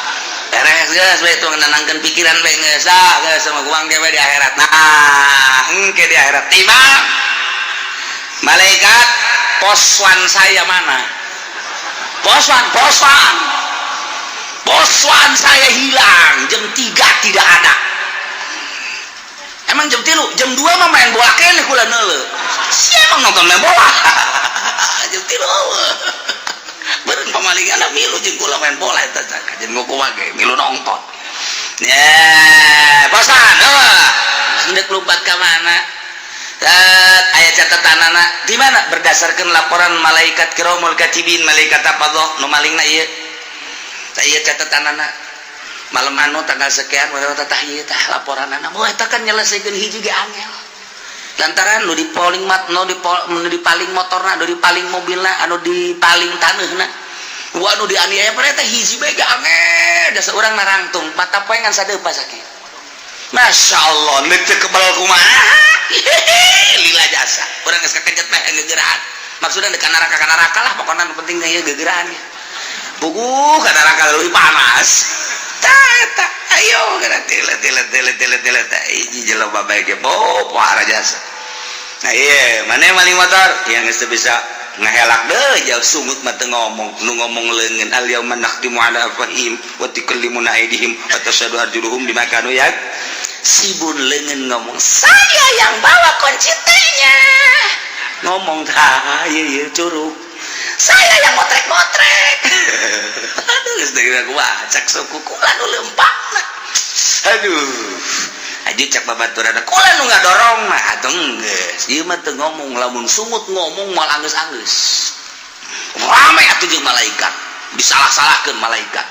Beres geus bae tuh, nenangkeun pikiran bae geus. Ah, geus sama guang ge di akhirat. Nah, engke di akhirat timbang. Malaikat, poswan saya mana? Poswan, poswan. Poswan saya hilang, jam 3 tidak ada. Emang jam 3, jam 2 mah main bola keneh kula neuleu. Siapa nonton main bola? Jam 3 beureun pamalingan milu jeung kula main bola eta jeung kumaha ge milu nonton. Ya, bosan, oh. Hendak lompat ka mana? Tet, aya catatanana di mana? Berdasarkan laporan malaikat kiramul katibin, malaikat apa nu malingna ieu. Tah, ieu catatanana malam anu tanggal sekian, tah ieu tah laporanana. Wah, eta kan nyelesaikeun hiji ge angel. Lantaran nu dipaling mat, nu dipaling motorna, nu dipaling mobilna, anu dipaling taneuhna. Wah, nu dianiaya pada teh hiji bae ge angel. Dasar urang narangtung, mata poe ngan sadeupa sakit. Masya Allah, nu teu kebal kumaha? Lila jasa. Urang geus kakejet mah gegeraan. Maksudna ka neraka, ka neraka lah pokona, nu penting ieu gegeraan. Puguh ka neraka leuwih panas. Tah eta, ayo kana tile tile tile tile tile teh hiji jelema bae ge oh pohara jasa. Nah, iya, mana maling motor yang geus teu bisa ngahelak deui, jauh sungut mah teu ngomong, nu ngomong leungeun. Al yauma nakhtimu ala afwahihim wa tukallimuna aydihim wa tashhadu arjuluhum bima kanu yak sibun. Leungeun ngomong, "Saya yang bawa kunci T-nya." Ngomong tah ieu ieu curug, "Saya yang motret." Motrek. Aduh, geus deui kumaha cak suku kula nu leumpangna. Aduh, aja cak babaturan kula nu ngadorong mah atuh geus. Ieu mah teu ngomong, lamun sungut ngomong moal anggeus-anggeus. Rame atuh jeung malaikat. Disalah-salahkeun malaikat.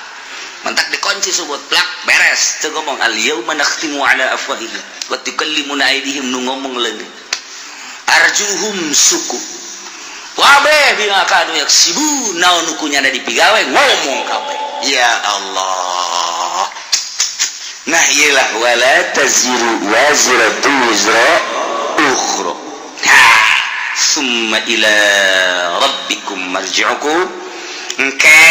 Mantak dikunci sungut plak beres teu ngomong. Al yauma nakhtimu ala afwahihim wa tukallimuna aydihim, nu ngomong leungeun, arjuhum, suku wabe bima kanu yaksibun, naon nu kunyana dipigawe ngomong kabeh. Ya Allah, nah iyalah, wala taziru waziratu wizra ukhra. Ha, summa ila rabbikum marji'ukum, engke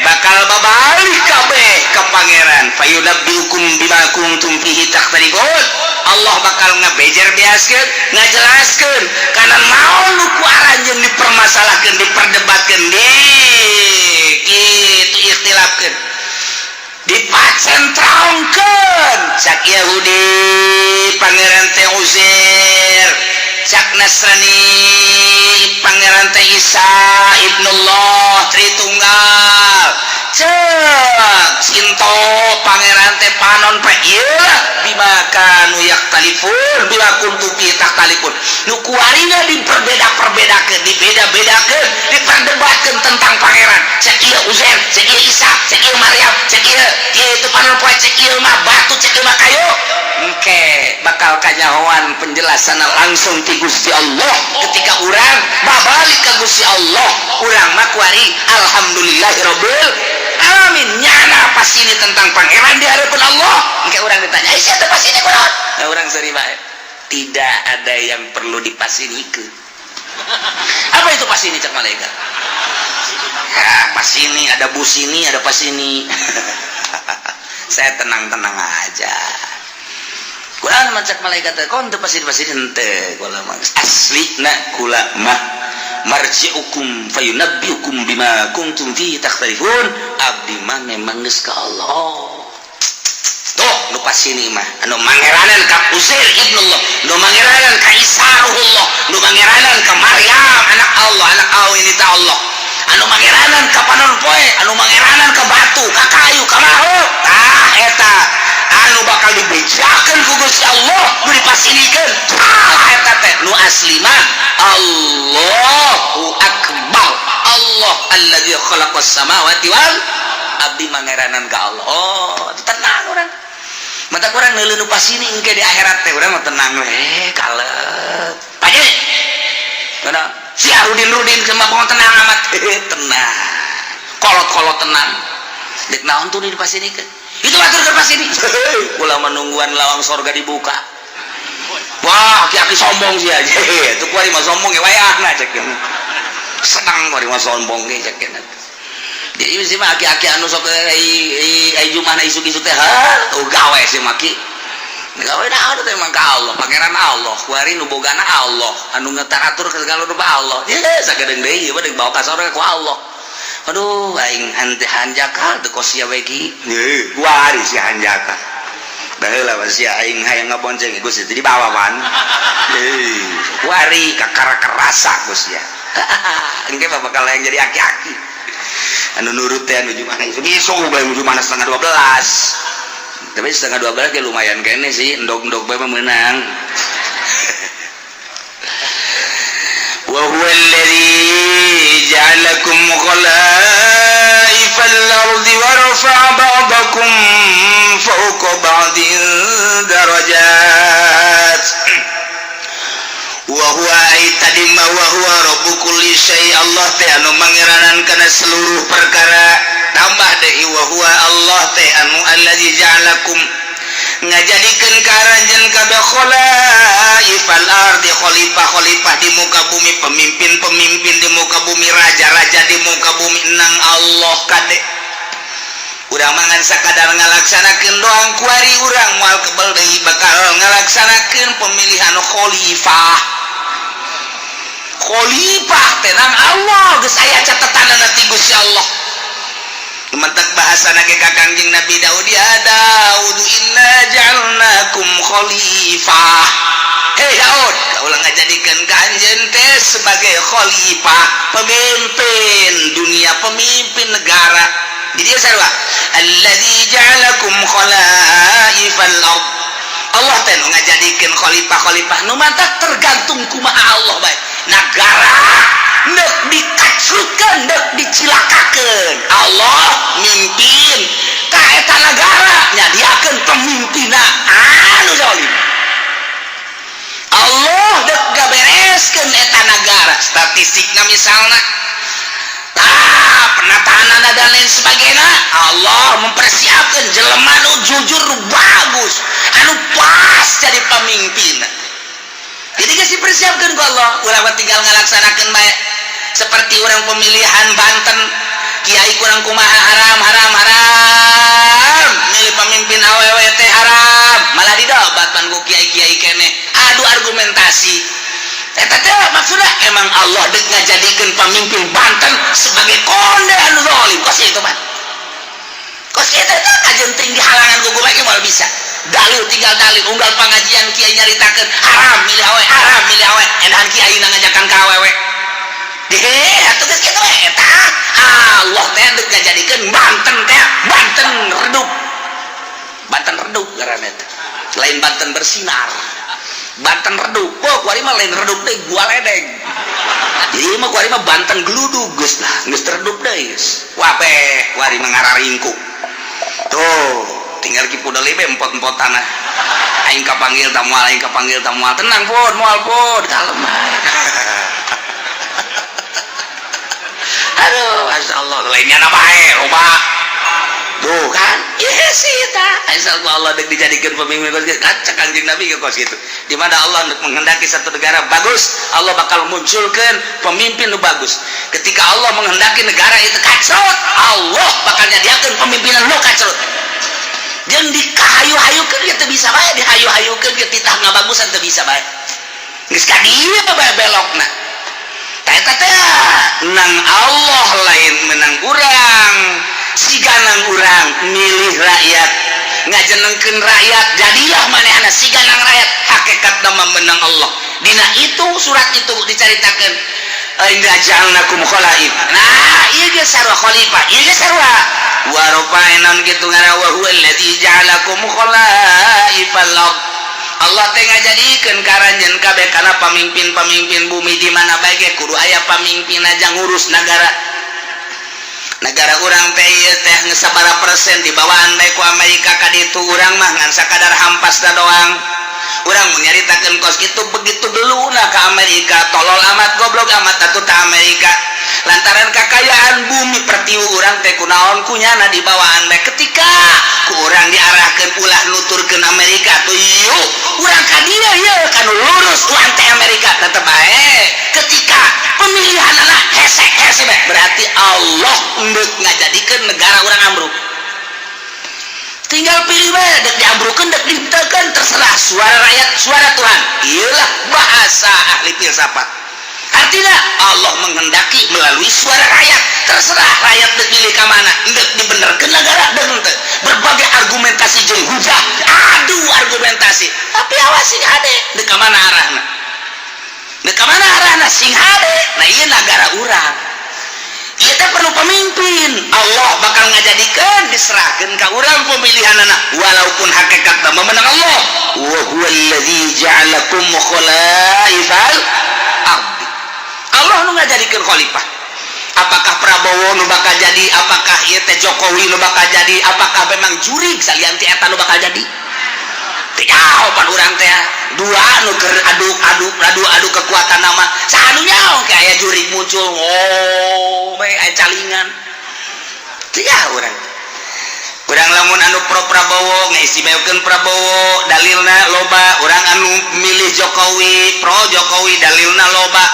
bakal babalik kabeh ke Pangeran, fayunabbiukum bima kuntum fihi takhtalifun. Allah bakal ngabejer beaskeun, ngajelaskeun kana naon nu ku aranjeun dipermasalahkeun, diperdebatkeun, di kitu ikhtilafkeun, dipacentrongkeun. Cak Yahudi Pangeran teh Uzair, cak Nasrani Pangeran teh Isa ibnullah Tritunggal, cek Sinto Pangeran teh panon pe. Ieu bima kanu yaktalifun, bima kuntum fi takhtalifun, nu kuarina diperbeda-perbedakeun, dibeda-bedakeun, diperdebatkeun tentang Pangeran. Cek ieu Uzair, cek ieu Isa, cek ieu Maryam, cek ieu ieu panon poe, cek ieu mah batu, cek ieu mah kayu. Engke bakal kanyahoan penjelasan langsung ti Gusti Allah ketika urang babalik ke Gusti Allah. Urang mah kuari alhamdulillahirabbil alamin, nyana pas ini tentang Pangeran di hadapan Allah. Engke urang ditanya, "Eh, siapa pas ini kunaon?" Nah, urang seri bae, tidak ada yang perlu dipasinikeun. Apa itu pas ini? Cek malaikat. Ya, pas ini ada bus, ini ada pas ini. Saya tenang-tenang aja. Kurang macak malaikat kon teu pasti pasti henteu, kula mah asli na kula mah marji'ukum fayunabbiukum bima kuntum fihi takhtalifun. Abdi mah memang geus ka Allah. Tuh nu pasini mah anu mangeranan ka Uzair ibnullah, nu mangeranan ka Isa ruhullah, nu mangeranan ka Maryam anak Allah, anak Allah ini ta Allah, anu mangeranan ka panon poe, anu mangeranan ka batu, ka kayu, ka makhluk. Tah, eta anu bakal dibejakeun ku Gusti Allah, nu dipasinikeun salah eta teh. Nu asli mah Allahu akbar, Allah alladzi khalaqas samawati wal, abdi mangeranan ka Allah. Oh, tenang urang, mata kurang neuleuh nu pasini. Engke di akhirat teh urang mah tenang we, kalep paje. Karena si Arudin Rudin sama pokok tenang amat, tenang, kolot-kolot tenang. Dek naon tuh di pasinikeun itu atur ke pasini? Kula menungguan lawang sorga dibuka. Wah, aki-aki sombong sih aja itu. Kuari mah sombong ya, wayahna cek senang, kuari mah sombong ge cek. Jadi sih mah aki-aki anu sok ai ai jumahna isuk-isuk teh, ha, oh, gawe sih maki gawe dah teh emang ka Allah, Pangeran Allah kuari, nu bogana Allah, anu ngetaratur ke segala rupa Allah. Ye sagedeung deui ieu deuk bawa ka sorga ku Allah. Aduh, aing hante hanjakal teu kos sia we ki. Kuari si hanjakal baheula mah sia aing hayang ngabonceng Gusti dibawa pan. Kuari kakara kerasa ku sia. Engke mah bakal yang jadi aki-aki anu nurut teh, anu jumana isuk bae, jumana setengah 12. Tapi setengah 12 ge lumayan kene sih, endog-endog bae mah meunang. Wa huwa alladhi ja'alakum khala'ifal ardi wa rafa'a ba'dakum fawqa ba'din darajat. Wa huwa ay tadi ma wa huwa rabbu kulli syai, Allah teh anu mangeranan kana seluruh perkara. Tambah deui, wa huwa, Allah teh anu allazi ja'alakum, ngajadikeun ka aranjeun kabeh, khalaifal ardi, khalifah-khalifah di muka bumi, pemimpin-pemimpin di muka bumi, raja-raja di muka bumi nang Allah. Kade urang mangan sakadar ngalaksanakeun doang. Kuari urang moal kebel deui bakal ngalaksanakeun pemilihan khalifah. Khalifah tenang, Allah geus aya catetanana ti Gusti Allah. Mentak bahasa nage ka Kangjeng Nabi Daud, ya Daud inna ja'alnakum khalifah. Hei Daud, kaula ngajadikeun ka anjeun teh sebagai khalifah, pemimpin dunia, pemimpin negara. Di dieu sarua, alladzi ja'alakum khalaifal ard. Allah teh nu ngajadikeun khalifah-khalifah nu mantak tergantung kumaha Allah bae. Negara nek dikacrutkeun, nek dicilakakeun, Allah mimpin ka eta nagara, nyadiakeun pemimpinna anu zalim. Allah dek gabereskeun eta nagara, statistikna misalna tah, penataan dan lain sebagainya, Allah mempersiapkan jelema nu jujur, nu bagus, anu pas jadi pemimpin. Jadi geus dipersiapkan ku Allah, urang mah tinggal ngalaksanakeun bae. Seperti orang pemilihan Banten, kiai kurang kumaha, haram, haram, haram, milih pemimpin awewe teh haram, malah didobat pan ku kiai-kiai keneh, adu argumentasi. Eta teh maksudnya emang Allah dek ngajadikeun pemimpin Banten sebagai konde anu zalim, kos itu mah, kos itu teh kajeun ting dihalangan ku kumaha moal bisa. Dalil tinggal dalil, unggal pengajian kiai nyaritakeun haram milih awewe, haram milih awewe, enahan kiai ngajakan ka awewe. Deh, atuh geus kitu we eta. Allah teh dek ngajadikeun Banten teh Banten redup. Banten redup ngaranna teh. Lain Banten bersinar. Banten redup. Oh, kuari mah lain redup deui, gua ledeng. Jadi mah kuari mah Banten geludug geus lah, geus redup deui geus. Wabeh, kuari mah ngararingkuk. Tuh, tinggal ki pudel be empot-empot tanah. Aing kapanggil ta moal, aing kapanggil ta moal. Tenang pun, moal pun, kalem bae. Aduh, Masya Allah, lainnya na bae, loba. Tuh kan, iya sih ta. Asal Allah dek dijadikan pemimpin kos gitu. Kan cek Kanjeng Nabi ke kos gitu. Di mana Allah menghendaki satu negara bagus, Allah bakal munculkan pemimpin nu bagus. Ketika Allah menghendaki negara itu kacrut, Allah bakal nyadiakeun pemimpinan nu kacrut. Jeung dikahayu-hayukeun ge teu bisa bae, dihayu-hayukeun ge titah ngabagusan teu bisa bae. Geus ka dieu bae belokna. Tah eta teh nang Allah, lain menang urang. Siga nang urang milih rakyat, ngajenengkeun rakyat, jadilah manehna siga nang rakyat, hakikat nama menang Allah. Dina itu surat itu dicaritakeun, inna ja'alnakum khalaif. Nah, ieu ge sarua khalifah, ieu ge sarua wa rafa'na kitu ngaran, wa huwa alladzi ja'alakum khalaifal ard. Allah teh ngajadikeun karanjeun kabeh kana pamimpin-pamimpin bumi. Di mana bae ge kudu aya pamimpin aja ngurus negara. Negara urang teh ieu teh geus sabaraha persen dibawaan bae ku Amerika ka ditu, urang mah ngan sakadar hampasna doang. Urang mun nyaritakeun kos kitu, begitu geluna ka Amerika, tolol amat, goblok amat atuh ta Amerika, lantaran kakayaan bumi pertiwi urang teh kunaon kunyana dibawaan bae. Ketika ku urang diarahkeun ulah nuturkeun Amerika tuh, yuk urang ka dieu ieu kanu lurus, urang teh Amerika tetep bae. Ketika pemilihan anak hese hese bae, berarti Allah endek ngajadikeun negara urang ambruk. Tinggal pilih bae, dek diambrukeun, dek dihenteukeun, terserah. Suara rakyat suara Tuhan, iyalah bahasa ahli filsafat. Artinya Allah menghendaki melalui suara rakyat, terserah rakyat dek pilih ke mana, dek dibenerkeun negara dek henteu. Berbagai argumentasi jeung hujah, adu argumentasi, tapi awas, sing hade dek ka mana arahna, dek ka mana arahna, sing hade. Nah, ieu negara urang ieu teh perlu pemimpin. Allah bakal ngajadikeun, diserahkeun ka urang pemilihan anak, walaupun hakikatna memenang Allah. Wa huwallazi ja'alakum khalaifal ardi. Allah nu ngajadikeun khalifah. Apakah Prabowo nu bakal jadi, apakah ieu teh Jokowi nu bakal jadi, apakah memang jurig salian ti eta nu bakal jadi, teu jawaban urang teh. Dua nu keur adu adu adu adu kekuatan nama, saha nu nyaho kayak aya jurig muncul, oh bae aya calingan, teu nyaho urang. Urang lamun anu pro Prabowo ngaistimewakeun Prabowo, dalilna loba. Urang anu milih Jokowi, pro Jokowi, dalilna loba.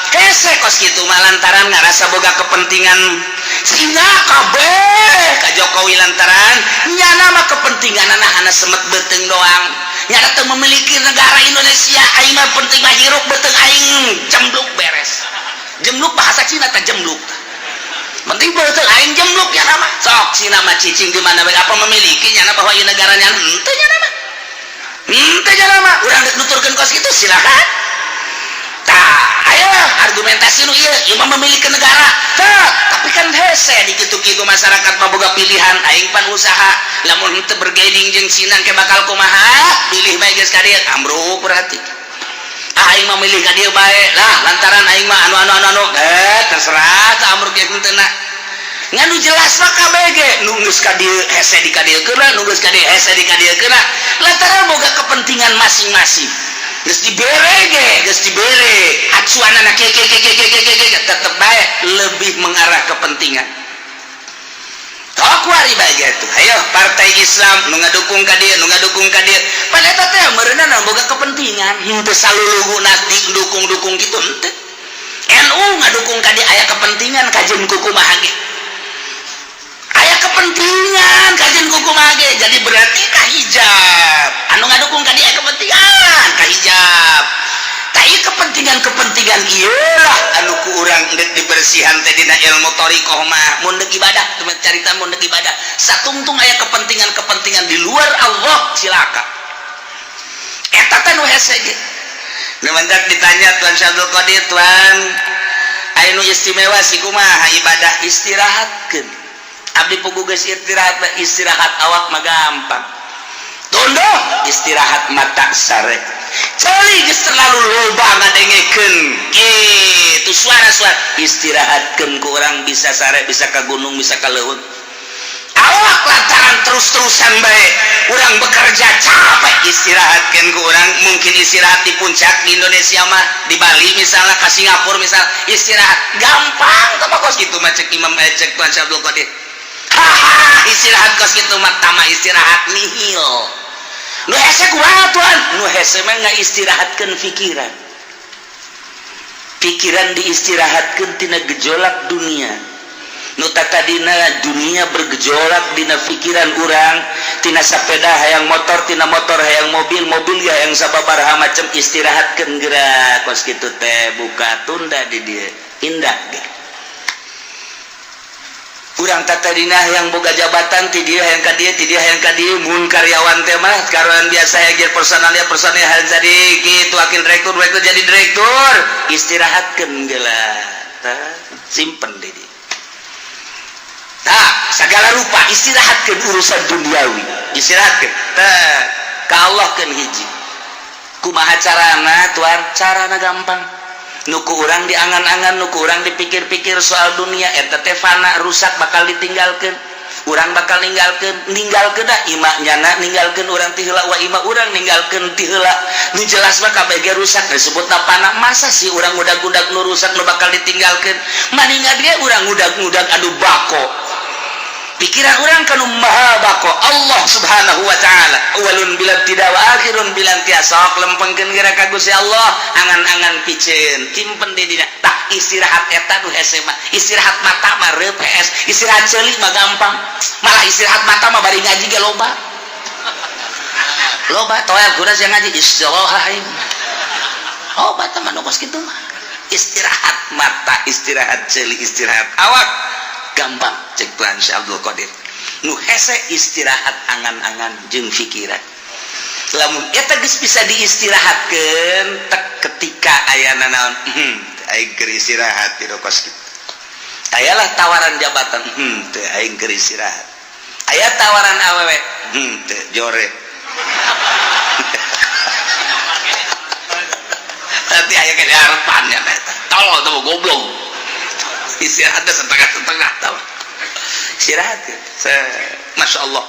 Hese kos kitu mah lantaran ngarasa boga kepentingan sehingga kabeh ka Jokowi, lantaran nyana mah kepentingan anak semet beuteung doang, nyana teu memiliki negara Indonesia. Aing mah penting mah hirup beuteung aing jembluk, beres. Jembluk bahasa Cina teh jembluk, penting beuteung aing jembluk ya nama. Sok Cina mah cicing di mana bae, apa memiliki nyana bahwa ieu negaranya? Henteu, nyana mah. Henteu jalma urang dek nuturkeun kos kitu, silakan. Tah, ayo argumentasi nu ieu, ieu mah memiliki negara. Tah, tapi kan hese di kitu-kitu, masyarakat mah boga pilihan. Aing pan usaha, lamun henteu bergaining jeung Cina ke bakal kumaha? Pilih bae geus ka dieu, ambruk berarti. Ah, aing mah milih ka dieu bae lah, lantaran aing mah anu anu anu anu, eh terserah tah, ambruk ge henteu na. Ngan nu jelas mah KBG nu geus ka dieu hese di ka dieu keuna, nu geus ka dieu hese di ka dieu keuna, lantaran boga kepentingan masing-masing. Geus dibere ge, geus dibere acuanana kieu kieu kieu kieu kieu kieu, tetep bae lebih mengarah kepentingan. Kuari bae tuh, ayo partai Islam nu ngadukung ka dieu, nu ngadukung ka dieu, pan eta teh meureunna boga kepentingan. Henteu saluluguna dukung-dukung kitu, henteu. NU ngadukung ka dieu aya kepentingan, kajeun kumaha ge aya kepentingan, kajeun kumaha ge. Jadi berarti ka hijab anu ngadukung ka dieu aya kepentingan ka hijab. Tah, ieu kepentingan-kepentingan ieu lah anu ku urang deuk dibersihan teh dina ilmu thariqah mah. Mun deuk ibadah, carita mun deuk ibadah satungtung aya kepentingan-kepentingan di luar Allah, cilaka. Eta teh nu hese ge. Nu mantak ditanya Tuan Syabdul Qadir, "Tuan, aya nu istimewa si kumaha ibadah?" "Istirahatkeun abdi pugu geus istirahat." Istirahat awak mah gampang, tunduh. Istirahat mata sare, ceuli geus terlalu loba ngadengekeun kitu suara-suara, istirahatkeun ku urang bisa sare, bisa ka gunung, bisa ka leuweung. Awak lantaran terus-terusan bae urang bekerja capek, istirahatkan ku urang mungkin istirahat di puncak di Indonesia mah, di Bali misalnya, ke Singapura misalnya, istirahat gampang tuh mah kos gitu mah. Cek Imam, cek Tuan Syabdul Qadir, haha, istirahat kos gitu mah tama istirahat nihil. Nu hese kumaha, Tuan? Nu hese mah nggak istirahatkan pikiran, pikiran diistirahatkan tina gejolak dunia. Nu tadina dunia bergejolak dina pikiran urang, tina sepeda hayang motor, tina motor hayang mobil, mobil ya hayang sababaraha macam, istirahatkan gerak kos kitu teh, buka tunda di dia indah ge. Urang tadina yang boga jabatan ti dieu hayang ka dieu, ti dieu hayang ka dieu. Mun karyawan teh mah karyawan biasa ya, geus personalnya personil, hayang jadi kitu wakil direktur, direktur, jadi direktur, istirahatkeun geula. Tah, simpen di dieu. Tah, segala rupa istirahatkeun urusan duniawi, istirahatkeun. Tah, ka Allah keun hiji. Kumaha carana, Tuan? Carana gampang. Nu ku urang diangan-angan, nu ku urang dipikir-pikir soal dunia eta teh fana, rusak, bakal ditinggalkeun. Urang bakal ninggalkeun, ninggalkeun da ima nyana ninggalkeun urang ti heula, wa ima urang ninggalkeun ti heula. Nu jelas mah kabeh rusak, disebutna fana. Masa sih urang ngudag-ngudag nu rusak, nu bakal ditinggalkeun? Maningan ge urang ngudag-ngudag anu bako, pikiran urang kanu maha bako, Allah Subhanahu wa Ta'ala, awalun bila tidak wa akhirun bila intiha. Sok lempengkeun geura ka Gusti Allah, angan-angan piceun simpen di dina. Tah, istirahat eta nu hese mah. Istirahat mata mah reup PS, istirahat ceuli mah gampang. Malah istirahat mata mah bari ngaji ge loba loba toel kuda sia ngaji istirahat aing. Oh, bata mah nu kos kitu mah. Istirahat mata, istirahat ceuli, istirahat awak gampang cek Tuhan Syekh Abdul Qadir. Nu hese istirahat angan-angan jeung pikiran. Lamun eta geus bisa diistirahatkeun tek ketika aya naon, aing keur istirahat di kos kitu. Ayalah tawaran jabatan, teu, aing keur istirahat. Aya tawaran awewe, teu, jore. Nanti aya ke harapan ya eta. Tolol tuh, goblok. Istirahatnya setengah-setengah tau. Istirahat kan. Masya Allah.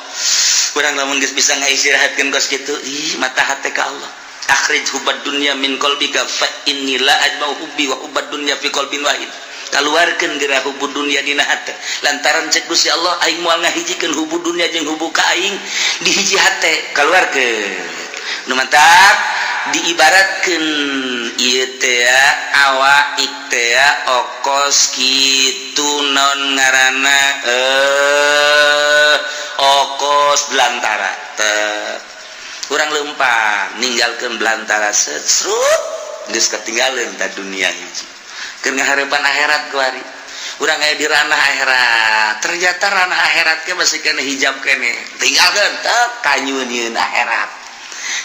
Urang lamun geus bisa ngaistirahatkeun kos kitu, ih mata hate ka Allah. Akhrij hubbad dunya min qalbika fa inni la ajma'u hubbi wa hubbad dunya fi qalbin wahid. Kaluarkeun geura hubbu dunya dina hate. Lantaran cek Gusti Allah, aing moal ngahijikeun hubbu dunya jeung hubbu ka aing di hiji hate. Kaluarkeun. Nu mantap diibaratkeun ieu teh awak teh okos kitu, non ngaranna okos belantara teh. Urang lempang ninggalkeun belantara, set srut geus ketinggalan ta dunia hiji. Keur ngaharepan akhirat kuari. Urang aya di ranah akhirat, ternyata ranah akhirat ke masih kena hijab kene, tinggalkeun teh kanyunieun akhirat.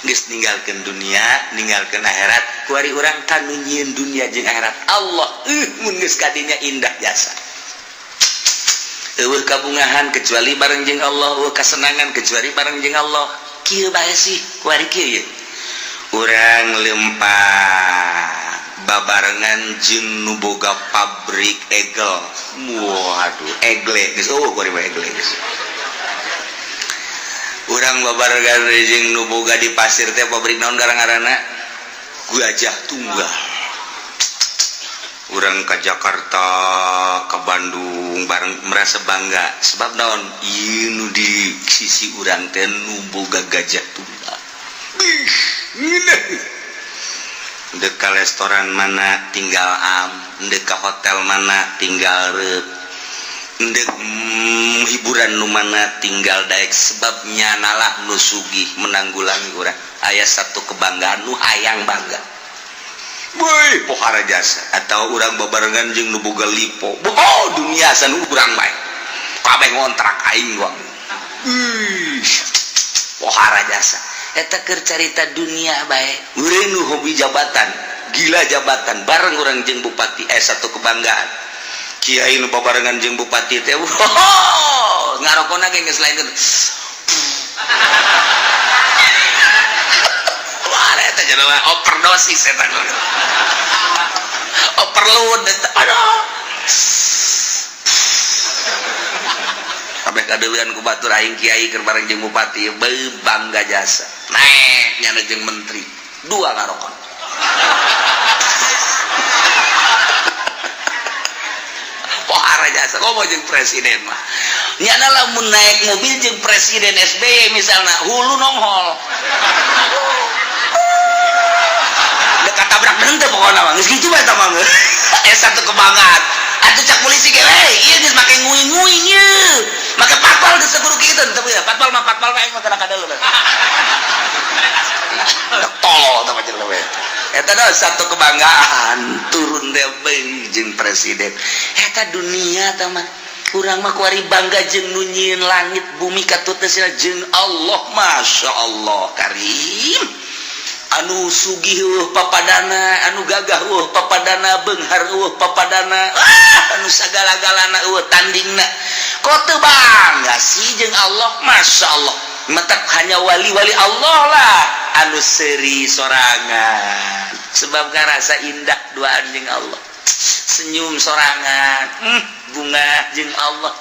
Geus ninggalkeun dunia, ninggalkeun akhirat, kuari urang ka nu nyieun dunia jeung akhirat. Allah, mun geus kadinya indah jasa. Eueuh kabungahan kecuali bareng jeung Allah, eueuh kasenangan kecuali bareng jeung Allah. Kieu bae sih, kuari kieu ye. Urang lempah babarengan jeung nu boga pabrik egel. Waduh, egle geus eueuh kuari mah egle geus. Urang babarengan jeung nu boga di pasir teh pabrik naon ngaranna? Gajah Tunggal. Urang ke Jakarta, ke Bandung bareng merasa bangga sebab naon? Ieu nu di sisi urang teh nu boga Gajah Tunggal. Bih, ngeunah. Dek ka restoran mana tinggal am, dek ka hotel mana tinggal reup, dek hiburan nu mana tinggal daek, sebab nyanalah nu sugih menanggulangi urang. Aya satu kebanggaan nu hayang bangga. Woi, pohara jasa atau urang babarengan jeung nu boga lipo. Oh, dunia san urang bae. Kabeh ngontrak aing gua. Ih, pohara jasa. Eta keur carita dunia bae. Urang nu hobi jabatan, gila jabatan, bareng urang jeung bupati satu kebanggaan. Kiai nu babarengan jeung bupati teh, oh, ngarokona ge geus lain. Wah, eta jelema overdosis eta. Overload eta. Aduh. Kabeh kadeuleun ku batur aing kiai keur bareng jeung bupati, beuh bangga jasa. Naek nyana jeung menteri, dua ngarokon. Pohara jasa komo jeung presiden mah. Nyana lamun naik mobil jeung presiden SBY misalna hulu nonghol. Dekat tabrak henteu pokona mah. Geus kitu bae eta mah. Satu kebanggaan. Atuh cak polisi ge we, ieu geus make nguing-nguing ieu. Make patpal geus kudu kitu teu ya. Patpal mah patpal bae mah kana kadeuleu. Tolol tah mah jelema we. Eta dah satu kebanggaan turun teh jeung presiden. Eta dunia tah mah. Urang mah kuari bangga jeung nu nyieun langit bumi katutna sina jeung Allah. Masya Allah karim. Anu sugih eueuh papadana, anu gagah eueuh papadana, beunghar eueuh papadana, anu sagala-galana eueuh tandingna. Kok teu bangga sih jeung Allah? Masya Allah. Mentak hanya wali-wali Allah lah anu seuri sorangan. Sebab ngarasa indah duaan jeung Allah. Senyum sorangan, bunga jeung Allah.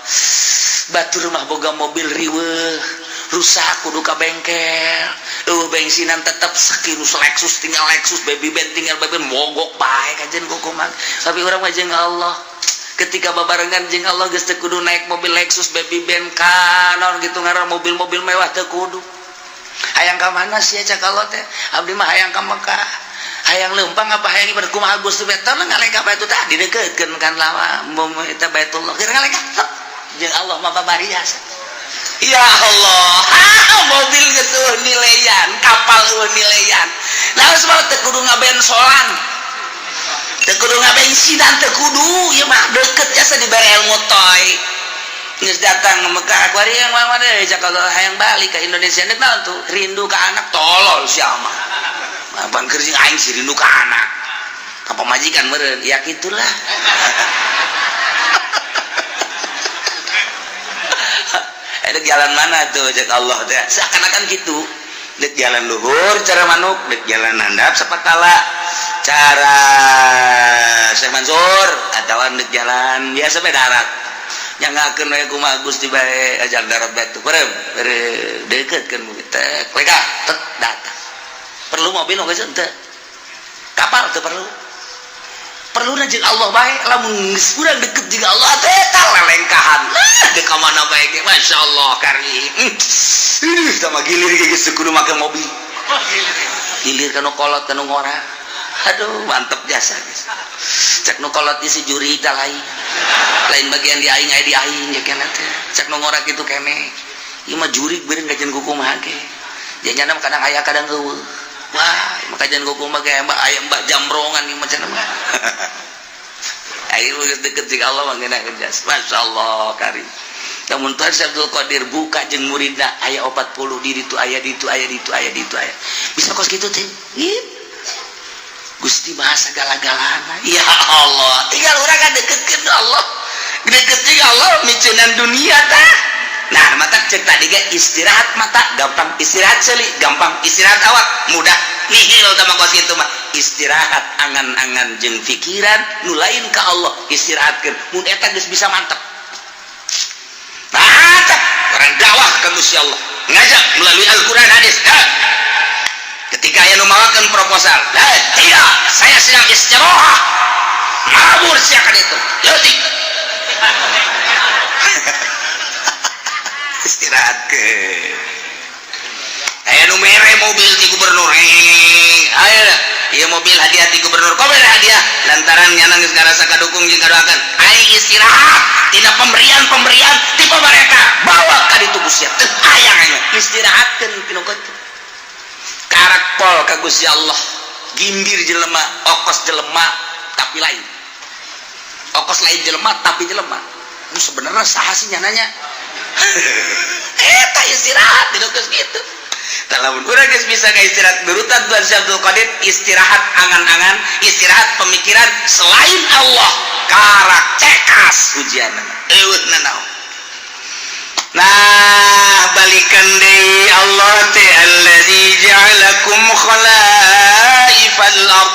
Batur mah boga mobil riweuh, rusak kudu ka bengkel. Eueuh bensinan tetep sakirus Lexus tinggal Lexus, baby band tinggal baby band, mogok bae kajen kukuman. Tapi urang mah jeung Allah. Ketika babarengan jeung Allah geus teu kudu naik mobil Lexus, baby band kanon gitu ngaran mobil-mobil mewah teu kudu. Hayang ka mana sih cak Allah teh? Abdi mah hayang ka Mekah. Hayang leumpang apa hayang ibadah kumaha Gusti teh ngalengkah bae teh didekeutkeun kan lawa eta Baitullah. Keur ngalengkah jeung Allah mah babari jasa. Ya Allah, mobil geus eueuh nileyan, kapal eueuh nileyan. Nah, sebab teu kudu ngabensolan. Teu kudu ngabensinan, teu kudu ieu mah deukeut jasa dibere ilmu toy. Geus datang ke Mekah, kuari yang mana deui cak Allah hayang balik ke Indonesia deuk naon tuh? Rindu ka anak tolol sia mah. Apaan keur jeung aing sih rindu ka anak. Ka pamajikan meureun, ya kitulah. Dek jalan mana tuh cek Allah teh seakan-akan gitu. Dek jalan luhur cara manuk, dek jalan handap sapatala cara Syekh Mansur atawa dek jalan biasa bae darat. Nyangakeun we kumaha Gusti bae ajar darat bae tuh. Bareng deuketkeun teh lega tet datang. Perlu mobil geus henteu. Kapal teu perlu. Perlu jeung Allah bae lamun geus urang deket jeung Allah teh eta lelengkahan. Dek ka mana bae ge masyaallah karim. Ih tah mah gilir ge geus kudu make mobil. Gilir ka nu kolot ka nu ngora. Aduh mantep jasa geus. Cek nu kolot di si juri tah lain. Lain bagian di aing aya di aing ya kana teh. Cek nu ngora kitu kene. Ieu mah jurig beureun kajian kumaha ge. Janyana kadang aya kadang eueuh. Wah, maka jangan kumaha ge mbah aya mbah jambrongan ieu macam mah. Ayo geus deket jeung Allah mah ngeunah jas. Masyaallah karim. Namun Tuhan Syekh Abdul Qadir buka jeung muridna aya 40 di ditu aya ditu aya ditu aya ditu aya. Bisa kos kitu teh. Gusti bahasa gala-galana. Ya Allah, tinggal urang kan deketkeun Allah. Deket jeung Allah miceunan dunia tah. Nah, mata cek tadi ge istirahat mata gampang, istirahat ceuli gampang, istirahat awak mudah, nihil tah mah kos kitu mah. Istirahat angan-angan jeung pikiran nu lain ka Allah istirahatkeun. Mun eta geus bisa, mantep. Mantap orang dakwah ka Gusti Allah, ngajak melalui Al-Qur'an, hadis. Nah, ketika aya nu mawakeun proposal, "Nah, tidak, saya sedang istirahat." Ngabur siakan itu. Leutik. Istirahat ke. Aya nu mere mobil ti gubernur. Aya ieu mobil hadiah ti gubernur. Kok mere hadiah? Lantaran nyana geus ngarasa kadukung jeung kadoakan. Aing istirahat tina pemberian-pemberian ti pemerintah. Bawa ka ditu Gusti. Teu hayang aing istirahatkeun pinu kitu. Karak pol ka Gusti Allah. Gimbir jelema, okos jelema tapi lain. Okos lain jelema tapi jelema. Nu sebenarnya saha sih nyananya? Eta istirahat di geus kitu. Lamun urang geus bisa ka istirahat nurutan Tuhan Syekh Abdul Qadir, istirahat angan-angan, istirahat pemikiran selain Allah, karak cekas ujian eueuh nanaon. Nah, balikan deui Allah teh allazi ja'alakum khalaifal ard,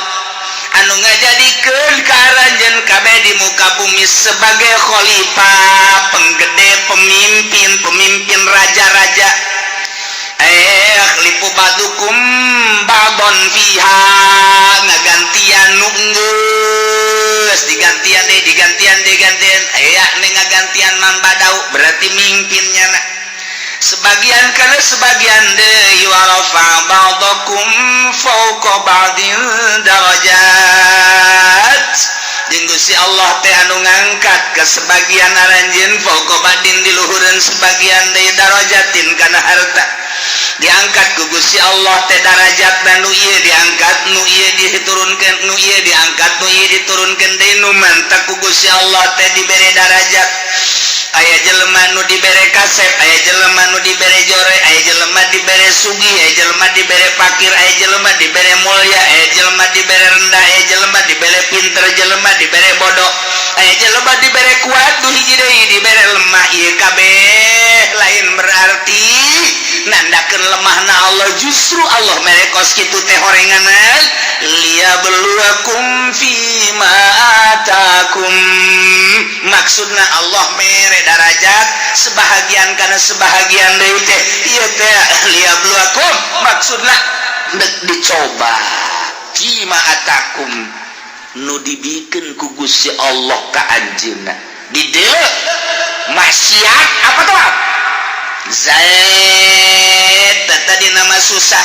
anu ngajadikeun ka aranjeun kabeh di muka bumi sebagai khalifah, penggede, pemimpin, pemimpin raja-raja. Yakhlifu ba'dukum ba'don fiha, ngagantian nu geus digantian deh, digantian, digantian, aya nih ngagantian man badau, berarti mimpinnya na sebagian karena sebagian deui. Wa rafa ba'dakum fawqa ba'din darajat, jeung Gusti Allah teh anu ngangkat ke sebagian aranjeun fawqa ba'din di luhureun sebagian deui darajatin kana harta. Diangkat ku Gusti Allah teh darajat dan nu ieu diangkat, nu ieu diturunkeun, nu ieu diangkat, nu ieu diturunkeun deui. Nu mantak ku Gusti Allah teh dibere darajat, aya jelema nu dibere kasep, aya jelema nu dibere jore, aya jelema dibere sugih, aya jelema dibere fakir, aya jelema dibere mulia, aya jelema dibere rendah, aya jelema dibere pinter, jelema dibere bodoh, aya jelema dibere kuat, nu hiji deui dibere lemah. Ieu kabeh lain berarti nandakeun lemahna Allah, justru Allah mere kos kitu teh horenganan liyabluwakum fima atakum. Maksudna Allah mere darajat sebahagian karena sebahagian deui teh ieu teh liyabluwakum, maksudna dek dicoba fima atakum, nu dibikeun ku Gusti Allah ka anjeunna di dieu maksiat apa tuh. Zaid tadi nama susah.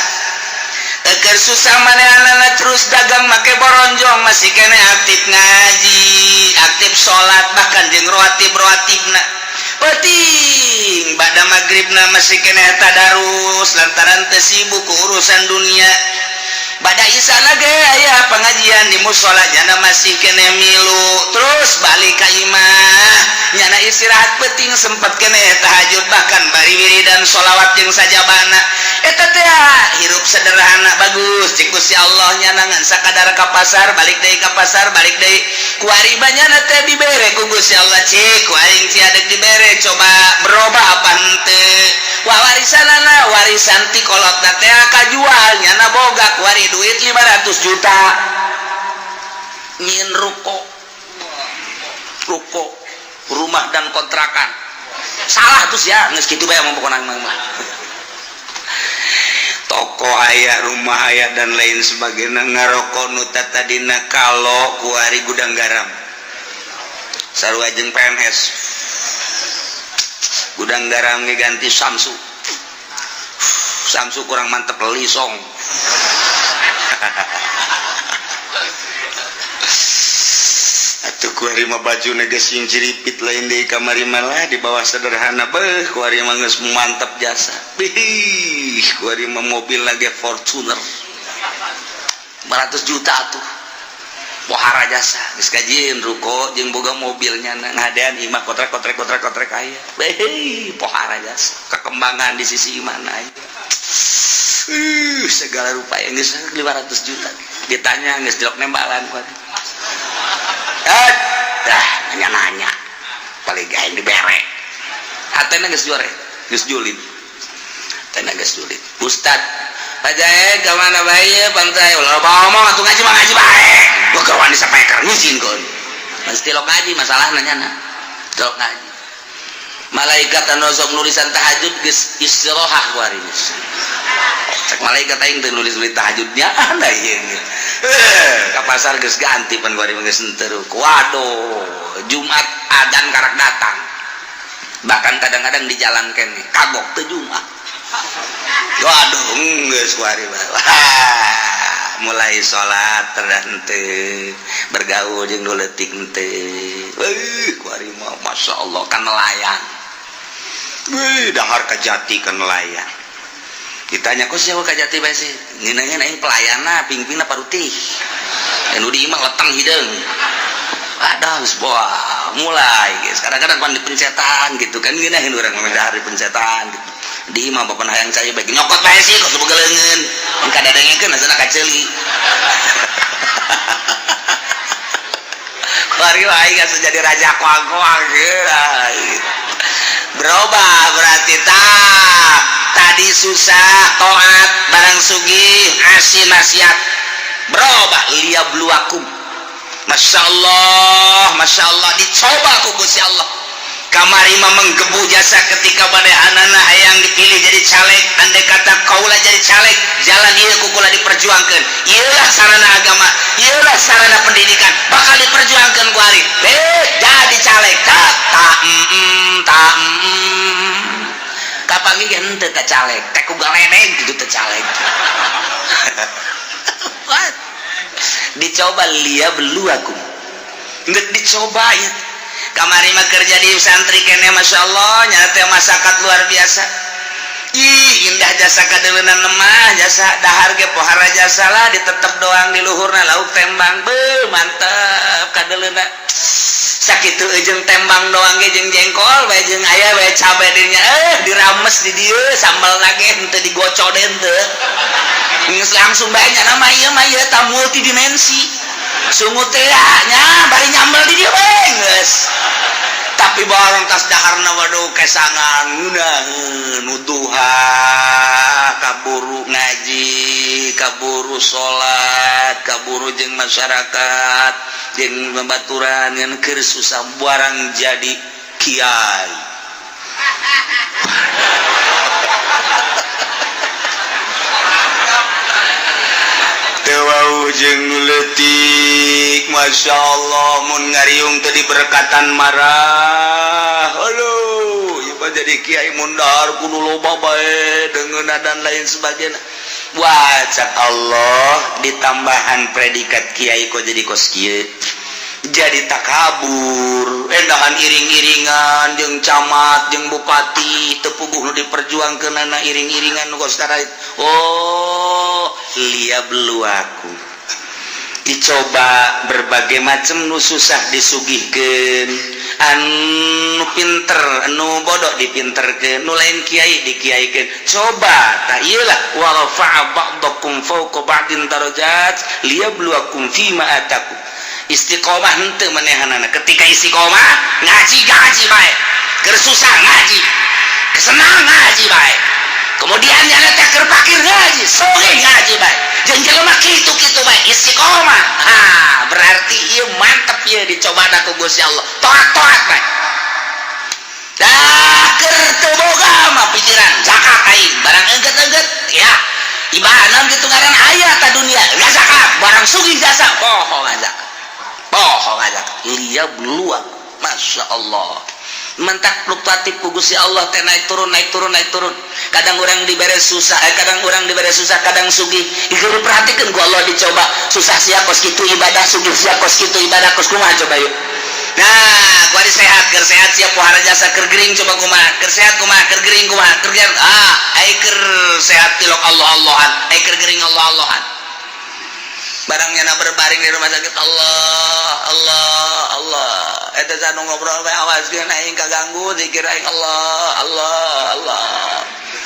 Eker susah manehna terus dagang make boronjong, masih kene aktif ngaji, aktif salat, bahkan jeung rawatib rawatibna penting pada maghribna masih kene tadarus lantaran teu sibuk ku urusan dunia. Pada isana ge aya pengajian di musola, nyana masih kene milu. Terus balik ka imah, nyana istirahat penting sempet kene tahajud, bahkan bari wiridan sholawat jeung sajabana. Eta teh hirup sederhana bagus cik Gusti Allah. Nyana ngan sakadar ka pasar, balik deui ka pasar, balik deui. Kuari nyana teh dibere ku Gusti Allah, cik ku aing sia dek dibere, coba berubah apa henteu. Wah, warisanana, warisan ti kolotna teh kajual, nyana boga kuari duit 500 juta, nyieun ruko, ruko rumah dan kontrakan. Salah terus ya, geus kitu bae mah pokona mah. Toko aya, rumah aya, dan lain sebagainya. Ngaroko nu tadina kalau kuari Gudang Garam sarua jeung PNS. Gudang Garam ganti Samsu, Samsu kurang mantep, lisong. Atuh kuari mah baju geus sing ciripit lain deui, kamari malah di bawah sederhana. Beuh, kuari mah geus mantep jasa. Bih, kuari mah mobil lagi Fortuner 500 juta tuh, pohara jasa. Geus kajieun ruko jeung boga mobilnya, ngadean imah kotrek kotrek kotrek kotrek aya. Beuh, pohara jasa kekembangan di sisi mana aja. Segala rupa yang geus 500 juta ditanya geus dilok nembalan ku eh dah nanya-nanya paling gaeng dibere hatena geus jore geus julid hatena geus julid. Ustad Pak Jae ka mana bae pantai ulah ngomong atuh, ngaji mah ngaji bae gua kawan di sapeker ngizinkeun mesti lo ngaji masalahna nyana tilok ngaji. Malaikat anu sok nulisan tahajud geus istirahat kuari. Cek malaikat, aing teu nulis-nulis tahajudnya ada ieu. Eh, ka pasar geus ganti pan kuari geus henteu. Waduh, Jumat adan karak datang. Bahkan kadang-kadang di jalan kene kagok teu Jumat. Waduh, geus kuari. Wah, mulai salat henteu, bergaul jeung nu leutik henteu. Euy, kuari mah masyaallah kan nelayan. Wih, dahar kajati kan nelayan. Ditanya kok siapa kajati bae sih? Ngeunangan aing pelayana, pingpingna parutih. Nu di imah leteng hideung. Aduh, geus wah, mulai guys. Kadang-kadang pan di pencetan gitu kan ngeunaheun urang mah dahar di pencetan gitu. Di imah bapak hayang cai bae nyokot bae sih kok boga leungeun. Kadadengekeun asana kaceuli. Kuari aing asa jadi raja koang-koang gitu. Berubah berarti tak tadi susah toat, barang sugih asin maksiat, berubah. Liyabluwakum. Masya Allah, Masya Allah, dicoba ku Gusti Allah. Kamari mah menggebu jasa ketika anak yang dipilih jadi caleg. Andai kata kaula jadi caleg, jalan ieu ku kula diperjuangkan, ieulah sarana agama, ieulah sarana pendidikan, bakal diperjuangkan ku ari jadi caleg. Tak tak tak kapanggih ge henteu ka caleg teh ku galedeg gitu teh caleg. What? Dicoba, liyabluwakum. Nggak dicoba ya. Kamari mah kerja di santri kene, Masya Allah, nyata masyarakat luar biasa. Ih, indah jasa kadeuleunan lemah jasa dahar ge pohara jasa lah, ditetep doang di luhurna lauk tembang, be mantep kadeuleuna. Sakitu jeung tembang doang ge jeung jengkol bae jeung aya bae cabe dinya, eh dirames di dieu sambal lagi henteu digocok henteu. Geus langsung bae nya nama ieu mah ieu ta multidimensi. Sungut teh nya bari nyambel di dieu bae geus. Tapi barang tas daharna, waduh, kesangan ngeunaheun nuduha, kaburu ngaji, kaburu salat, kaburu jeung masyarakat jeung babaturan ngan keur susah. Barang jadi kiai teu wau jeung nu leutik. Masya Allah, mun ngariung teu diberkatan marah. Aduh, ieu mah jadi kiai mun dahar kudu loba bae deungeunna dan lain sebagainya. Wah, cak Allah, ditambahan predikat kiai kok jadi kos kieu, jadi takabur, endahan iring-iringan jeung camat jeung bupati, teu puguh nu diperjuangkeunana iring-iringan nu kos. Oh, liyabluwakum, dicoba berbagai macam. Nu susah disugihkeun, anu pinter, anu bodoh dipinterkeun, nu lain kiai dikiaikeun. Coba tak iyalah, wa rafa'a ba'dakum fawqa ba'din darajat liyabluwakum fima atakum. Istiqomah henteu manehanana. Ketika istiqomah ngaji, ngaji bae, keur susah ngaji, kesenang ngaji bae, kemudian nyana teh keur pakir ngaji, sugih ngaji bae, jeung jelema kitu-kitu bae istiqomah. Ha, berarti ieu mantep ieu dicoba ku Gusti Allah. Toat-toat bae dah. Keur teu boga mah pikiran zakat aing, barang engget-engget ya ibadah gitu, ngaran aya ta dunia nggak zakat, barang sugih jasa poho zakat, poho zakat. Liyabluwa. Masya Allah, mentak fluktuatif ku Gusti Allah teh, naik turun, naik turun, naik turun. Kadang orang dibere susah, kadang orang dibere susah, kadang sugih. Ieu diperhatikan ku Allah, dicoba susah sia kos kitu ibadah, sugih sia kos kitu ibadah, kos kumaha coba yuk. Nah, kuari sehat, keur sehat sia pohara jasa, keur gering coba kumaha, keur sehat kumaha, keur gering kumaha, keur gering ah ai keur sehat tilok Allah Allahan, ai keur gering Allah Allahan. Barangnya na berbaring di rumah sakit, Allah Allah Allah. Eta sanu ngobrol bae, awaskeun aing kaganggu zikir aing, Allah Allah Allah.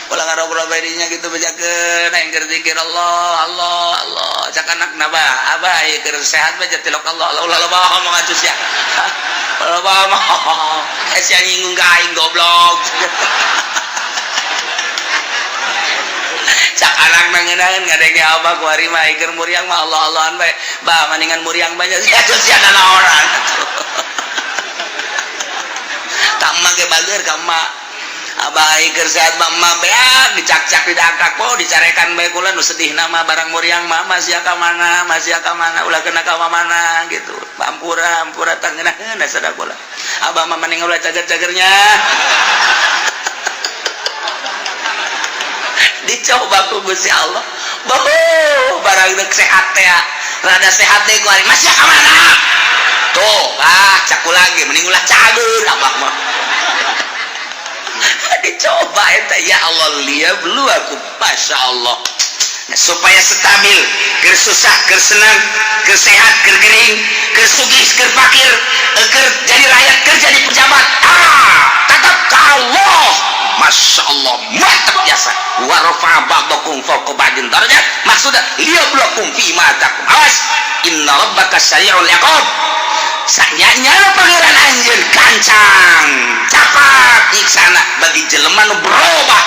Ulah ngarogrok bae dinya gitu, bejakeun aing keur zikir Allah Allah Allah. Cak anakna, "Bah, abah ieu keur sehat bae tilok Allah Allah." Ulah loba ngomong atuh sia, ulah loba ngomong, sia nyinggung ka aing, goblok. Cak anak nangenaheun ngadenge abah ku ari mah keur muriang mah Allah Allahan bae. "Bah, mendingan muriang banyak sia atuh, sia naonan atuh." Ka emak ge bager ka emak. Abah keur sehat mah emak beak dicakcak, didangkak po, dicarekan bae. Kula nu sedih nama barang muriang mah, masih ka mana, masih ka mana, ulah kena ka mana gitu. Ampura, ampura, tangeunaheun sada kula. Abah mah mending ulah cager-cagernya. Dicoba ku Gusti Allah. Boh, barang dek sehat teh, rada sehat teh ku ari masih ka mana tuh. Ah, caku lagi mending ulah cager abah mah. Dicoba eta, ya Allah, liyabluwakum, Masya Allah. Nah, supaya stabil, keur susah, keur senang, keur sehat, keur gering, keur sugih, keur fakir, keur jadi rakyat, keur jadi pejabat, ah, tetap ke Allah. Masya Allah, mantap biasa. Wa rafa'a ba'dakum fawqa ba'din darajat, maksudnya liyabluwakum fi ma atakum. Awas, inna rabbaka sari'ul iqab. Sanyanya Pangeran anjeun gancang capat nyiksana bagi jelema nu berubah,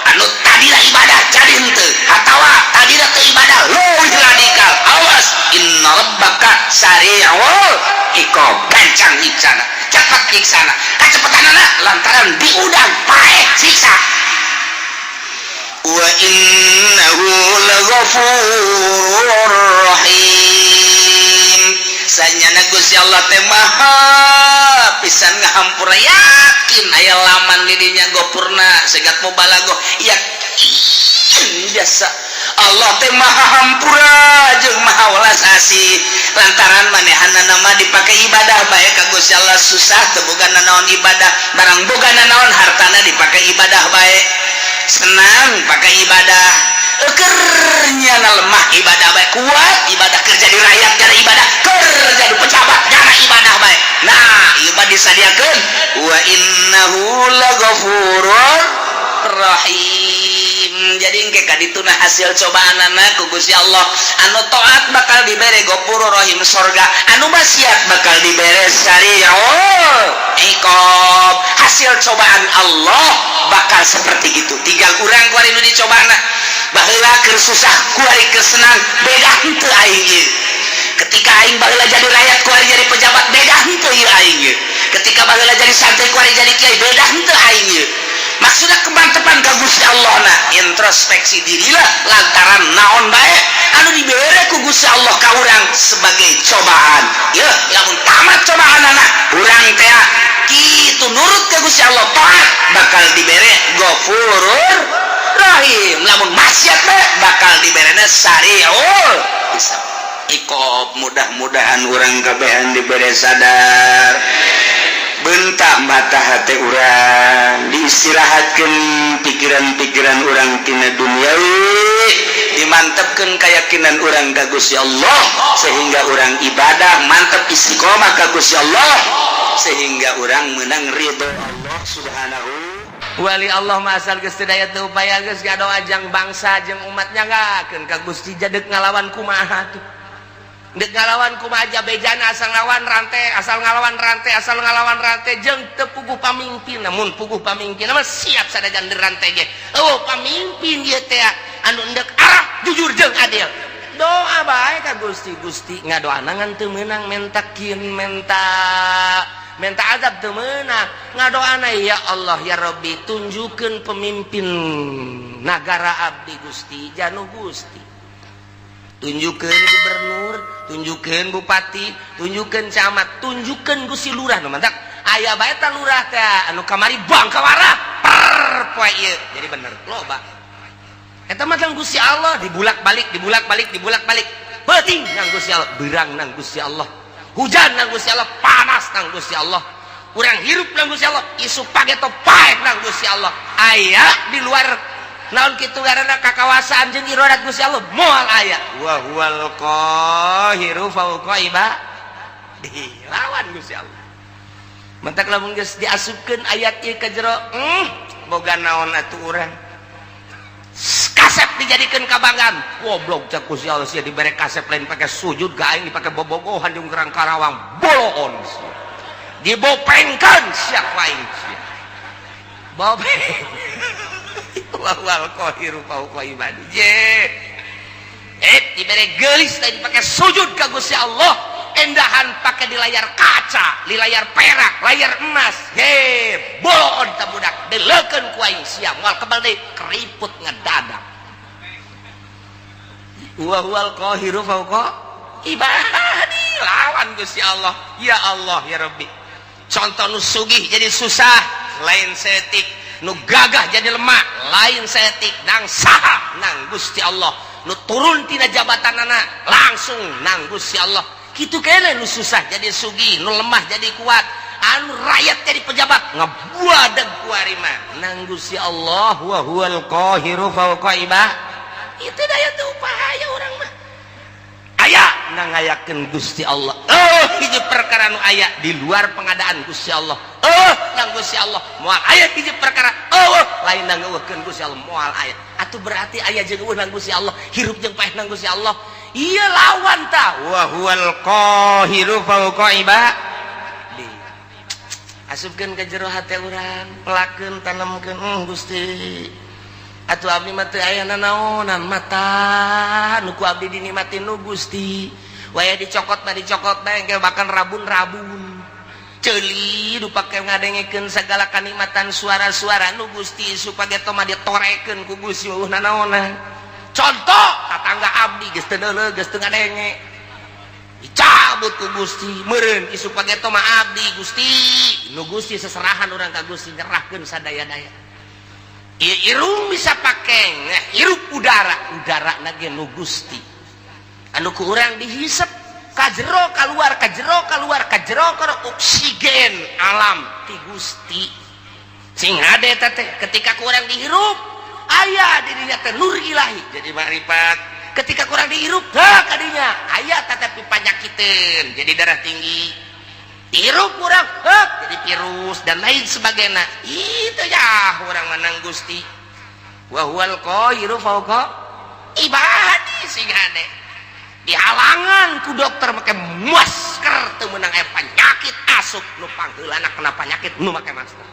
anu tadina ibadah jadi henteu, atawa tadina teu ibadah leuwih radikal. Awas, inna rabbaka sari'ul iqab, gancang nyiksana, cepat nyiksana. Kacepetanana lantaran diudang paeh siksa. Wa innahu laghafurur rahim. Sanyana Gusti Allah teh maha pisan ngahampura. Yakin aya laman di dinya gopurna segat mubalaghah, yakin biasa. Allah teh maha hampura jeung maha welas asih, lantaran manehana nama dipakai ibadah bae ka Gusti Allah. Susah teu boga nanaon, ibadah. Barang boga nanaon, hartana dipakai ibadah bae. Senang, pakai ibadah. Ekernya lemah, ibadah bae. Kuat, ibadah. Kerja di rakyat jadi ibadah, kerja di pejabat jadi ibadah bae. Nah, ieu mah disadiakeun wa innahu laghafurur rahim. Jadi engke kadituna hasil cobaanana ku Gusti Allah. Anu taat bakal dibere Ghafurur Rahim, sorga. Anu maksiat bakal dibere sari'ul iqab. Hasil cobaan Allah bakal seperti itu. Tinggal urang kuari nu dicobana. Baheula keur susah, kuari keur senang, beda henteu aing ieu? Ketika aing baheula jadi rakyat, kuari jadi pejabat, beda henteu ieu aing ieu? Ketika baheula jadi santri, kuari jadi kiai, beda henteu aing ieu? Maksudnya kemantepan ka Gusti Allah. Nah, introspeksi dirilah, lantaran naon bae anu dibere ku Gusti Allah ka urang sebagai cobaan ya. Lamun tamat cobaan anak urang teh kitu, nurut ke Gusti Allah, taat, bakal dibere Ghafurur Rahim. Lamun maksiat bae bakal diberena sari'ul hisab, iqab. Mudah-mudahan urang kabehan dibere sadar, bentak mata hati urang, diistirahatkan pikiran-pikiran urang tina duniawi, dimantapkan keyakinan urang ka Gusti Allah, sehingga urang ibadah mantap, istiqomah ka Gusti Allah, sehingga urang menang ridho Allah Subhanahu. Wali Allah mah asal geus teu daya teu upaya, geus ngadoa jang bangsa jeung umatnya ngakeun ka Gusti. Jadek ngalawan kumaha tuh? Dek ngalawan kumaha aja bejana, asal ngalawan rantai, asal ngalawan rantai, asal ngalawan rantai. Jeung teu puguh pamimpin, namun puguh pamimpin mah siap sadajan rantai ge. Oh, pamimpin ieu teh anu endek arah jujur jeung adil. Doa bae ka Gusti. Gusti, ngadoana ngan teu meunang, menta kieun, menta menta azab teu meunang. Ngadoana, "Ya Allah, ya Rabbi, tunjukkeun pemimpin nagara abdi, Gusti, janu Gusti. Tunjukkan gubernur, tunjukkan bupati, tunjukkan camat, tunjukkan Gusti lurah." Nu mantak aya bae ta lurah teh anu kamari bangkawara per poe ieu jadi bener loba. Eta mah Gusti Allah dibulak-balik, dibulak-balik, dibulak-balik. Peuting nang Gusti Allah, beurang nang Gusti Allah, hujan nang Gusti Allah, panas nang Gusti Allah, urang hirup nang Gusti Allah, isuk pageto paeh nang Gusti Allah. Aya di luar naon kitu ngaranna kakawasaan jeung iradat Gusti Allah? Moal aya. Wa huwal qahiru fawqa ibadihi, lawan Gusti Allah. Mentak lamun geus diasupkeun ayat ieu ka jero, boga naon atuh urang? Dijadikan kabanggaan. Goblok, cek Gusti Allah, sia dibere kasep lain pakai sujud ka aing, dipake bobogohan jeung Kerang Karawang. Boloon sia, dibopengkeun sia ku aing. Sia bopeng. Wa huwal qahiru fawqa ibadi. Je dibere gelis lain pakai sujud ka Gusti Allah, endahan pakai di layar kaca, di layar perak, layar emas. He, boloon ta budak, deleukeun ku aing sia, moal kebal deui, keriput ngedadak. Wa huwal qahiru fawqa ibadi. Lawan Gusti Allah. Ya Allah, ya Rabbi. Contoh, nu sugih jadi susah lain setik, nu gagah jadi lemah lain setik. Nang saha? Nang Gusti Allah. Nu turun tina jabatan anak langsung nang Gusti Allah. Kitu kene, nu susah jadi sugih, nu lemah jadi kuat, anu rakyat jadi pejabat, ngebuadag kuari mah nang Gusti Allah. Wa huwal qahiru fawqa ibad. Itu daya teu upaya urang mah aya nang ngayakeun Gusti Allah. Oh, hiji perkara nu aya di luar pengadaan Gusti Allah. Oh, nang Gusti Allah moal aya. Hiji perkara, oh, lain nang ngeuweuhkeun Gusti Allah moal aya. Atuh berarti aya jeung euweuh nang Gusti Allah, hirup jeung paeh nang Gusti Allah. Iya, lawan ta. Wa huwal qahiru fawqa ibadi. Asupkeun ke jero hate urang, pelakeun, tanemkeun. Gusti, atuh abdi mah teu aya nanaonan, mata nu ku abdi dinikmati nu Gusti. Waya dicokot mah dicokot bae engke, bahkan rabun-rabun ceuli nu pake ngadengekeun segala kanikmatan suara-suara nu Gusti, supaya mah ditorekeun ku Gusti, eueuh nanaonan. Contoh, tatangga abdi geus teu deuleu, geus teu ngadenge, dicabut ku Gusti meureun isuk pageto mah abdi. Gusti nu Gusti, seserahan urang ka Gusti, nyerahkeun sadaya-daya. Irung bisa pake hirup udara, udara nage nu Gusti, anu ku urang dihisap kajero keluar, kajero keluar, kajero keluar, oksigen alam ti Gusti. Sing hade teh, ketika ku urang dihirup aya dirinya teh nur ilahi, jadi makrifat. Ketika ku urang dihirup ha kadinya aya tetapi panyakiteun, jadi darah tinggi. Hirup kurang hek, jadi virus dan lain sebagainya. Itu ya urang menang Gusti. Wa huwal qahiru fawqa ibadi. Sing hade dihalangan ku dokter make masker teu meunang, aya penyakit asup nu pangheulana kena penyakit nu make masker.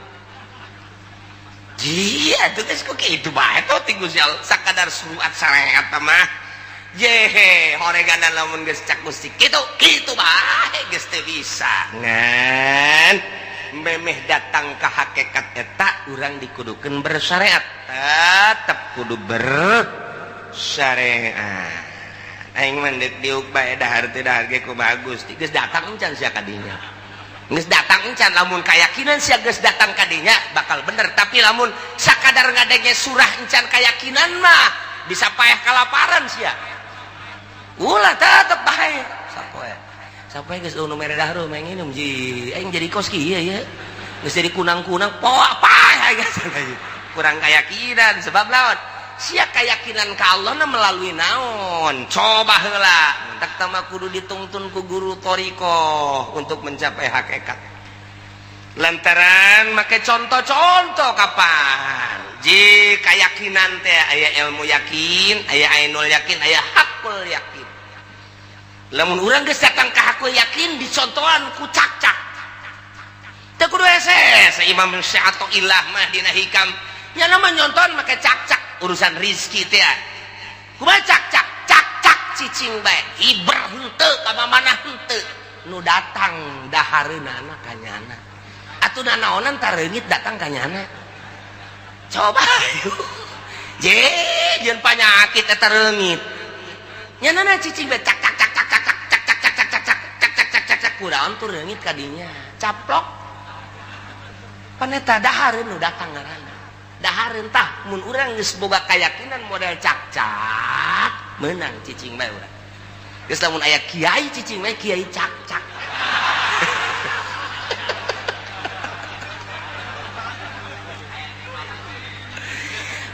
Iya, itu geus kok kitu bae tuh ti Gusti Allah, sakadar surat syariat mah. Jehe, horeganan lamun geus cak Gusti kitu, kitu bae geus teu bisa. Ngan memeh datang ke hakikat eta urang dikudukeun bersyariat. Tetep kudu bersyariat. Aing mah deuk diuk bae, dahar teu dahar ge kumaha Gusti. Geus datang encan sia kadinya? Geus datang encan? Lamun kayakinan sia geus datang kadinya bakal bener, tapi lamun sakadar ngadenge surah encan kayakinan mah bisa payah kalaparan sia. Ulah, tetep bae. Sapoe. Sapoe geus nu mere dahar mah nginum ji. Aing jadi kos kieu ya. Geus jadi kunang-kunang poa paeh geus. Kurang keyakinan sebab lawan sia keyakinan ka Allah na melalui naon? Coba heula. Tak tama kudu ditungtun ku guru thoriqoh untuk mencapai hakikat. Lantaran make contoh-contoh kapan? Ji keyakinan teh aya ilmu yakin, aya ainul yakin, aya hakul yakin. Lamun urang geus datang ka hakul yakin, dicontohan ku cakcak. Teu kudu hese Imam Ilah mah dina hikam nya nama nyonton make cakcak urusan rizki teh. Kumaha cakcak? Cakcak cicing bae, hiber henteu ka mana henteu, nu datang dahareunana ka nyana. Atuh nanaonan tareungit datang ka nyana? Coba je jeung panyakit eta reungit nyana cicing bae, cak cak cak cak cak cak cak cak cak cak cak cak cak cak cak cak cak, kudaon tuh reungit kadinya caplok. Paneta dahareun nu datang ngaranna dahareun. Tah, mun urang geus boga keyakinan model cakcak, menang cicing bae urang. Geus, lamun aya kiai cicing bae, kiai cakcak.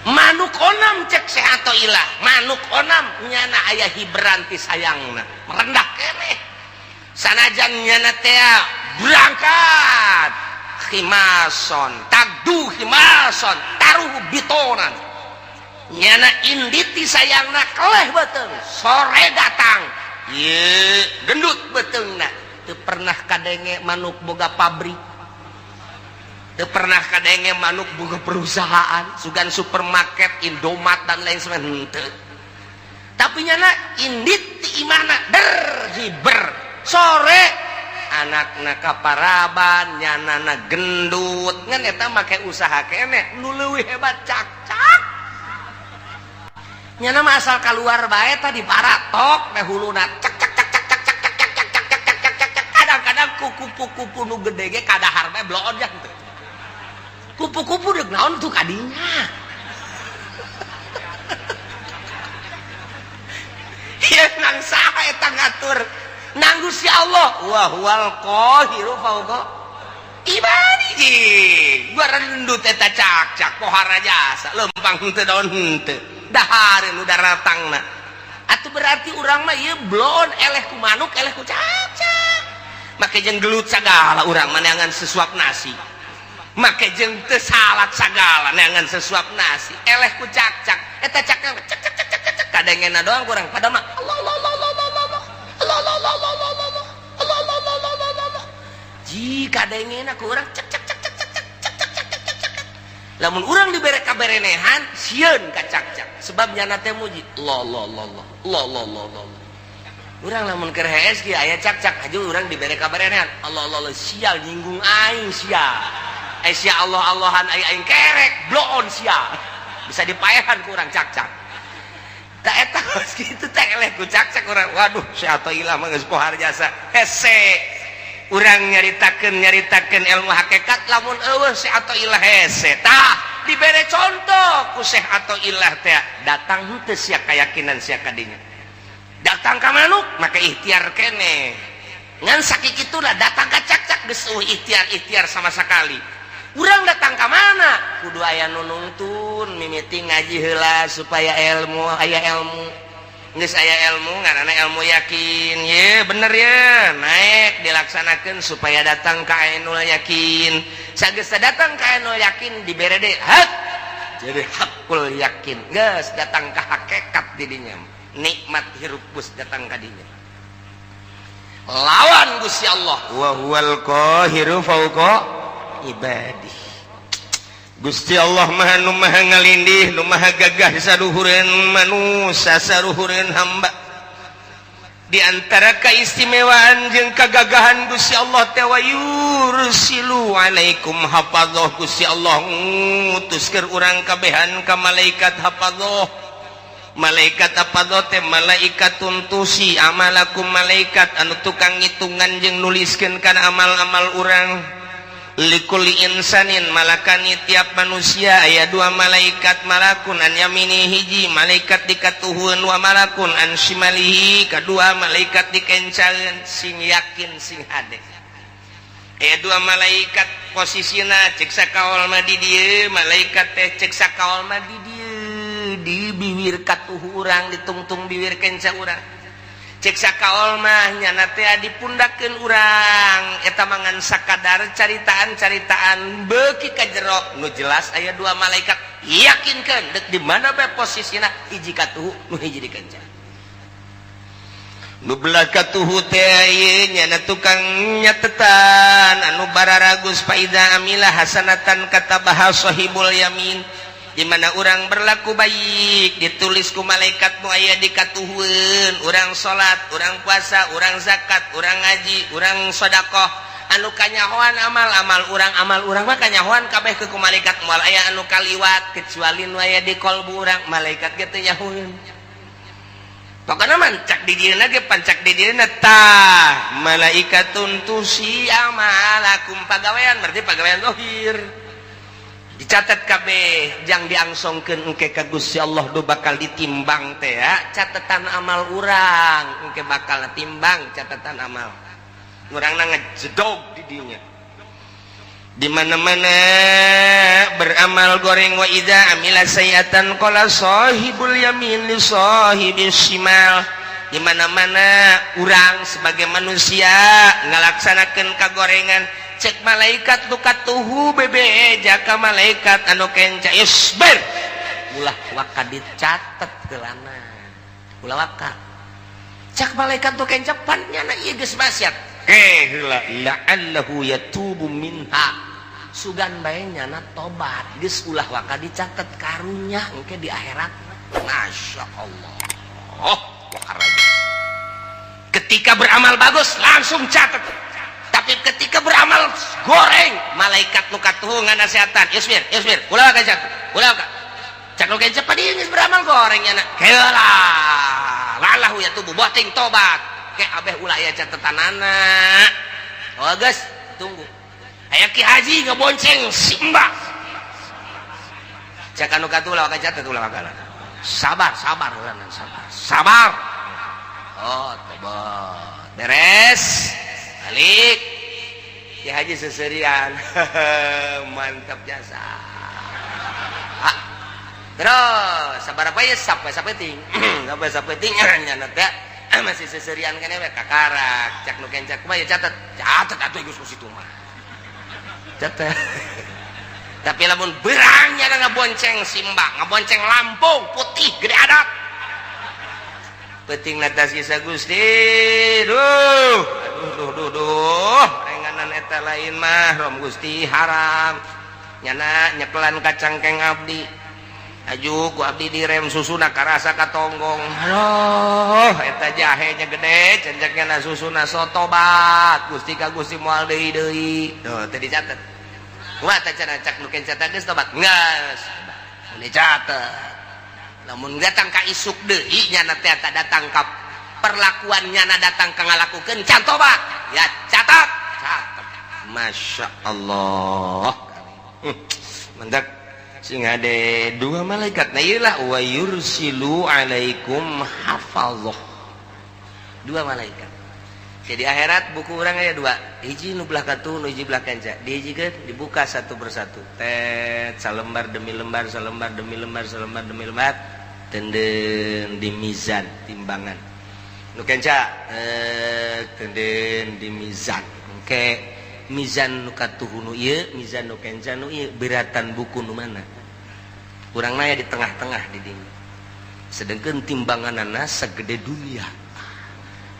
Manuk onam, cek sehato ilah, manuk onam nyana aya hiberan ti sayangna, merendah keneh sanajan nyana tea berangkat khimason tagdu khimason taruh bitonan. Nyana indit ti sayangna keleh beuteung, sore datang ye gendut beuteungna. Teu pernah kadenge manuk boga pabrik, teu pernah kadenge manuk boga perusahaan, sugan supermarket, Indomaret dan lain sebagainya, henteu. Tapi nyana indit ti imahna der hiber, sore anakna kaparaban, nyanana gendut. Ngan eta make usaha keneh nu leuwih hebat cakcak. Nyana mah asal keluar bae tadi baratok teh huluna cak cak cak cak cak cak cak cak cak cak cak cak cak cak. Kadang-kadang kupu-kupu nu gede ge kadahar bae bloon ya teu. Kupu-kupu deuk naon tuh kadinya. Ieu nang saha eta ngatur? Nang Gusti Allah. Wa huwal qahiru fawqa ibadihi. Barendut eta cak-cak pohara jasa lempang henteu daun henteu. Dahareun nu daratangna. Atuh berarti urang mah ieu bloon eleh ku manuk eleh ku cak-cak. Make jeung gelut sagala urang mah neangan sesuap nasi. Make jeung teu salat sagala neangan sesuap nasi. Eleh ku cak-cak. Eta cak-cak cak cak cak cak cak kadengena doang kurang padahal mah Allah Allah Allah Allah Allah Allah Allah Allah Allah Allah Allah Allah Allah Allah Allah. Ji kadengena ku urang cak cak cak cak cak cak cak cak cak cak cak. Lamun urang dibere kaberenehan sieun ka cak-cak sebab nyana teh muji Allah Allah Allah Allah Allah Allah Allah. Urang lamun keur hees kieu aya cak-cak aju urang dibere kaberenehan Allah Allah Allah sial nyinggung aing sia. Eh sia Allah Allahan aing aing kerek bloon sia. Bisa dipaehan ku urang cak-cak. Tak eta geus kitu teh eleh ku cak-cak urang. Waduh sia atoilah mah geus pohar jasa. Hese. Urang nyaritakeun ilmu hakikat lamun eueuh Syekh Athaillah hese. Tah dibere contoh ku Syekh Athaillah teh datang henteu sia keyakinan sia kadinya. Datang ka manuk maka ikhtiar keneh. Ngan sakikituna datang ka cakcak geus eueuh ikhtiar-ikhtiar sama sekali. Urang datang ka mana? Kudu aya nu nungtun mimiti ngaji heula supaya ilmu aya ilmu. Geus aya ilmu ngaranna ilmu yakin ye bener ye naik dilaksanakeun supaya datang ka ainul yakin. Sageus datang ka ainul yakin dibere deui hak jadi hakul yakin geus datang ka hakikat didinya nikmat hirup geus datang ka dinya lawan Gusti Allah wa huwal qahiru fawqa ibadihi. Gusti Allah maha nu maha ngalindih nu maha gagah saluhureun manusia saluhureun hamba. Di antara keistimewaan jeung kagagahan Gusti Allah teh wa yursilu alaikum hafadzah. Gusti Allah ngutuskeun urang kabehan ka malaikat hafadzah. Malaikat hafadzah teh malaikatun tusi amalakum, malaikat anu tukang ngitungan jeung nuliskeun kana amal-amal urang. Likulli insanin malakani tiap manusia aya dua malaikat, malakun an yamini hiji malaikat dikatuhun wa malakun an shimalihi kadua malaikat dikencaeun. Sing yakin sing hade aya dua malaikat posisina cek sakaol mah di dieu malaikat teh cek sakaol mah di dieu di bibir katuhu urang ditungtung bibir kenca urang. Cek sakaol mah nyana teh dipundakeun urang eta mangan sakadar caritaan-caritaan beuki ka jero nu jelas aya dua malaikat yakinkeun deuk di mana bae posisina hiji katuhu nu hiji dikenca. Nu belah katuhu teh ieu nyana tukang nyatetan anu bararagus faida amila hasanatan katabaha sahibul yamin. Di mana orang berlaku baik ditulis ku malaikat nu aya di katuhueun, urang salat, urang puasa, urang zakat, urang ngaji, urang sedekah anu kanyahoan amal-amal urang, amal urang mah kanyahoan kabeh ke ku malaikat moal aya anu kaliwat kecuali nu aya di kolbu urang malaikat ge teu nyahoeun. Pokona mah cak di dieuna ge pancak di dieuna tah malaikatun tusi amalakum pagawean berarti pagawean zahir dicatat kabeh jang diangsongkeun engke ka Gusti Allah do bakal ditimbang teh ya catatan amal urang engke bakal timbang catatan amal urangna ngejedog di dinya di mana-mana beramal goreng wa idza amila sayiatan qala sahibul yamin li sahibis shimal. Di mana-mana urang sebagai manusia ngalaksanakeun kagorengan cek malaikat nu katuhu bebe jaka malaikat anu kenca isbir Ulah waka dicatet heulana, ulah waka. Cak malaikat tuh kencapan, nyana ieu geus maksiat eh heula, la'allahu yatubu minha, sugan bae nyana tobat, geus ulah waka dicatet, karunya engke di akhirat. Masya Allah. Oh, wakaraja. Ketika beramal bagus langsung catat, tapi ketika beramal goreng, malaikat nu katuhu nganasehatan, "Yusmir, Yusmir, ulah waka catat, ulah waka." Cak nu cepat, ieu geus beramal goreng nyana, heula lalahu yatubu, boting tobat ke abeh ulah aya catetanana. Oh, geus tunggu. Aya Ki Haji ngebonceng si Mbak, cak anu katuh, "Ulah waka catet, ulah waka, sabar, sabar, sabar, sabar." Oh, tobat beres, balik Ki Haji seserian, mantap jasa. Ah, terus sabar apa ya, sampai sapeting, sampai sapeting nyana teh masih seserian kan we kakarak. Cak nu kencak, "Kumaha ya, catet?" "Catet atuh, geus ku situ mah catet." Tapi lamun berangnya ngabonceng simbak, ngabonceng Lampung putih gede adat, penting atas kisah Gusti, duh aduh duh duh duh, renganan eta lain mahram Gusti, haram nyana nyekelan kacangkeng abdi, aju ku abdi direm, susuna karasa katonggong. Aduh, eta jahenya gede cenceknya na susuna, sotobat Gusti ka Gusti, moal deui deui. Tuh, teu dicatet. Kumaha teh cenah? Cak nu kenca, "Geus tobat." Geus dicatet. Lamun datang ka isuk deui, nyana teh datang ka perlakuan nyana, datang ka ngalakukeun can tobat, ya catat, catat. Masya Allah. Mendak sing ada dua malaikat. Nah, iyalah, wa yursilu alaikum hafazah, dua malaikat. Jadi akhirat buku orang aya dua, hiji nu belah katuh, nu hiji belah kenca. Dihijikeun, dibuka satu persatu, tet, salembar demi lembar, salembar demi lembar, salembar demi lembar, tenden di mizan, timbangan. Nu kenca eh tenden di mizan. Engke mizan nu katuh nu ieu, mizan nu kenca nu ieu, beratan buku nu mana? Urang naya di tengah-tengah di dinya, sedangkan timbanganana segede dunia,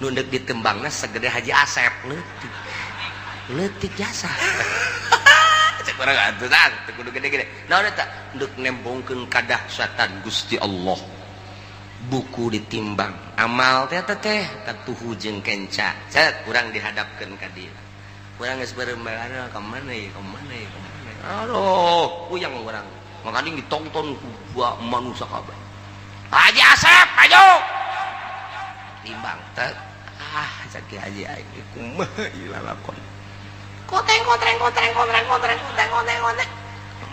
nu deuk ditembangna segede Haji Asep, leutik leutik jasa. Cek urang atuh tah teu kudu gede-gede. Naon eta? Deuk nembongkeun kadahsyatan Gusti Allah. Buku ditimbang amal teh teh katuhu jeung kenca, cet, urang dihadapkeun ka dieu. Urang geus beureum, ka mana ya, ka mana ya, ka mana? Aduh, puyeng urang. Makanya ditonton ku manusia kabeh. Haji Asep ayo timbang teh. Ah, cek Haji aing, kumaha ieu lalakon? Koteng kotreng kotreng kotreng kotreng kotreng kotreng kotreng,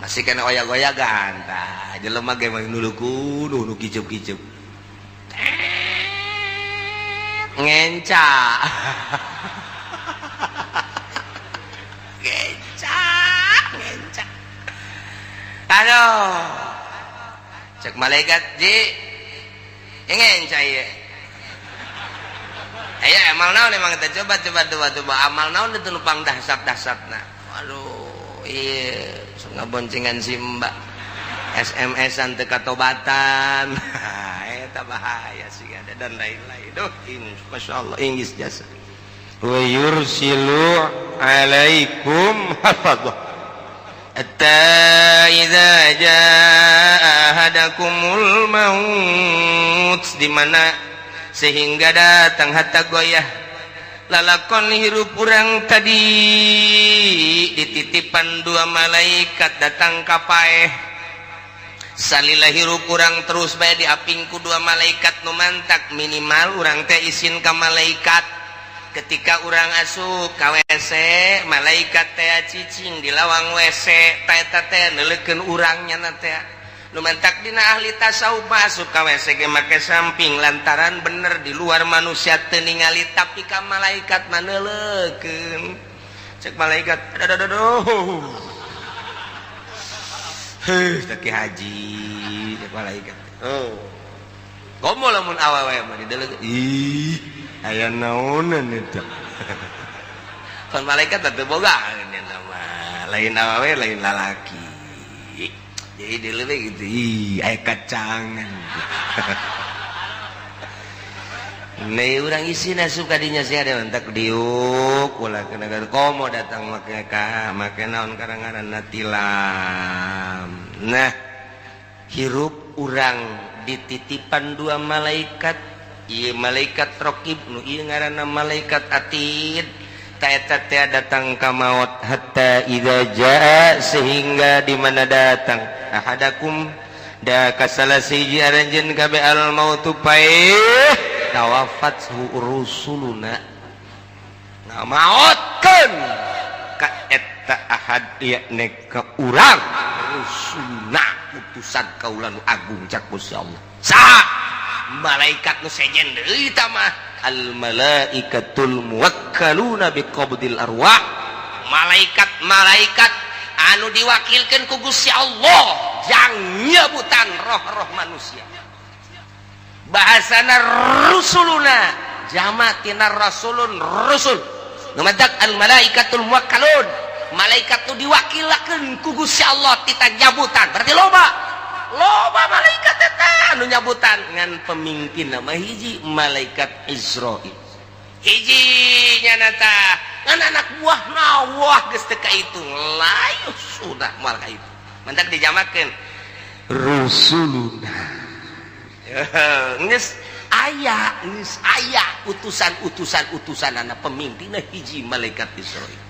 masih kena oyak-oyagan. Tah, jelema ge mah nuluku nu kicup-kicup ngenca ngenca ngenca. Aduh, cek malaikat, "Ji, ngenca ieu aya amal naon emang teh? Coba coba coba coba, amal naon itu nu pang dahsyat dahsyatna?" "Aduh, iya, ngaboncengan si mbak, SMS-an teu katobatan." Eta bahaya sih, ada dan lain-lain. Duh, Masya Allah, Inggris jasa. Wa yursilu alaikum hafadzah hatta idza jaa ahadakumul maut, di mana sehingga datang hatta goyah lalakon hirup urang tadi dititipan dua malaikat datang ka paeh. Salila hirup urang terus bae diapingku dua malaikat, nu mantak minimal urang teh isin ka malaikat. Ketika urang asup ka WC, malaikat teh cicing di lawang WC, teh teh neuleukeun urang nya teh. Nu mantak dina ahli tasawuf masuk ka WC ge make samping, lantaran bener di luar manusia teu ningali, tapi ka malaikat mah neuleukeun. Cek malaikat, "Aduh aduh aduh, heuh, cek Haji." Cek malaikat, "Oh, komo lamun awewe mah dideuleuk, ih, aya naonan eta?" Kan malaikat teu boga nama lain awewe, lain lalaki. Jadi dileuleuk gitu, ih, aya kacangan. Nih urang isina suka dinya sia ada mentak diuk ulah kena komo datang make ka make naon karang-ngaranna tilam. Nah, hirup urang dititipan dua malaikat, ieu malaikat raqib nu ieu ngaranna malaikat atid. Ta eta teh datang ka maut hatta idza jaa, sehingga di mana datang ahadakum da ka salah sahiji aranjeun kabeh al mautu paeh tawafat rusuluna, ngamaotkeun ka eta ahad yakni ka urang rusuluna, utusan kaula nu agung cak Gusti Allah. Saha malaikat nu sejen deui ta mah? Al malaikatul muwakkaluna biqabdil arwah, malaikat-malaikat anu diwakilkeun ku Gusti Allah jang nyebutan roh-roh manusia. Bahasana rusuluna jama tina rasulun rusul. Nu matak al malaikatul muwakkalun, malaikat nu diwakilakeun ku Gusti Allah tita nyabutan, berarti loba loba malaikat eta anu nyabutan, ngan pemimpin nama hiji, malaikat Izrail hiji nyana tah, ngan anak buah nawah geus teu kahitung layu sudah moal kahitung. Mantak dijamakeun rusuluna. Geus aya, geus aya utusan-utusan utusan anak pemimpinna hiji malaikat Izrail.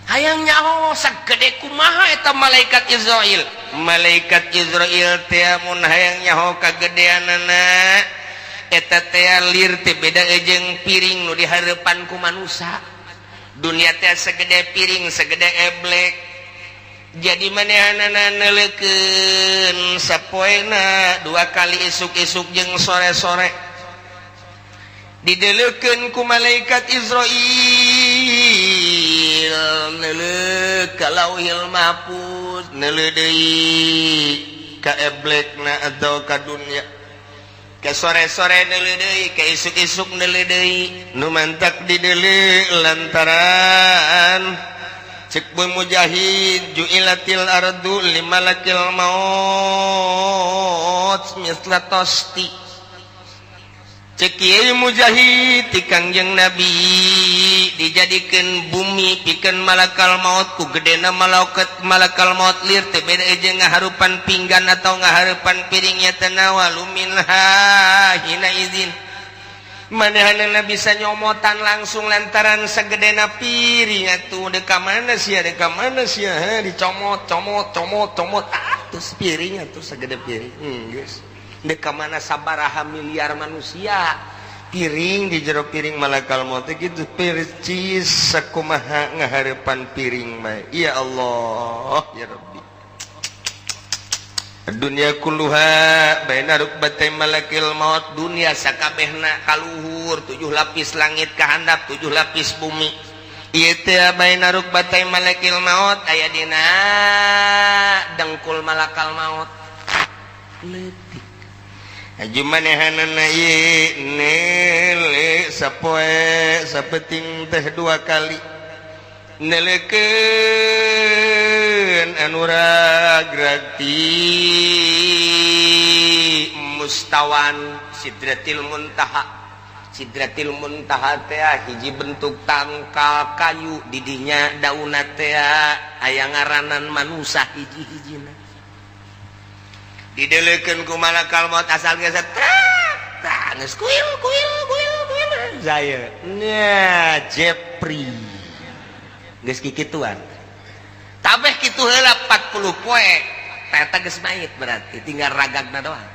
Hayang nyaho sagede kumaha eta malaikat Izrail? Malaikat Izrail teh mun hayang nyaho kagedeanana eta teh lir teh beda jeung piring nu dihareupan ku manusia. Dunia teh segede piring, segede eblek. Jadi manehanana neuleukeun sapoena dua kali, isuk-isuk jeung sore-sore, dideleukeun ku malaikat Izrail, neuleuh ka Lauhil Mahfuz, neuleuh deui ka eblekna atau ka dunia, ke sore-sore neuleuh deui, ke isuk-isuk neuleuh deui. Nu mantak dideuleu lantaran cek Bu Mujahid, ju'ilatil ardu limalakil maut misla tosti. Cek Kiai Mujahid ti Kangjeng Nabi, dijadikan bumi pikeun malakal maut ku gedena malaikat malakal maut lir teh beda jeung ngaharupan pinggan atau ngaharupan piringnya. Tanawalu minha hina izin, manehanana bisa nyomotan langsung lantaran segedena piring atuh. Deka mana sia, deka mana sia, ha, dicomot comot comot comot, ah, terus piring atuh segede piring. Geus deka mana sabaraha miliar manusia, piring di jero piring malakal maut gitu percis sakumaha ngahareupan piring mah. Ya Allah, ya Rabbi, dunia kulluha baina rukbatay malakil maut. Dunia sakabehna kaluhur, tujuh lapis langit kahandap, tujuh lapis bumi ieu teh baina rukbatay malakil maut, aya dina dengkul malakal maut leutik. Aju manehanana ieu neule sapoe sapeting teh dua kali, neleukeun anu ragrag ti mustawan Sidratil Muntaha. Sidratil Muntaha teh hiji bentuk tangkal kayu, didinya daunna teh aya ngaranan manusa hiji-hijina. Dideleukeun ku malakal maut asal geus tah geus kuil kuil kuil kuil saya nya Jepri geus kikituan tabeh kitu heula 40 poe eta geus mayit, berarti tinggal ragagna doang.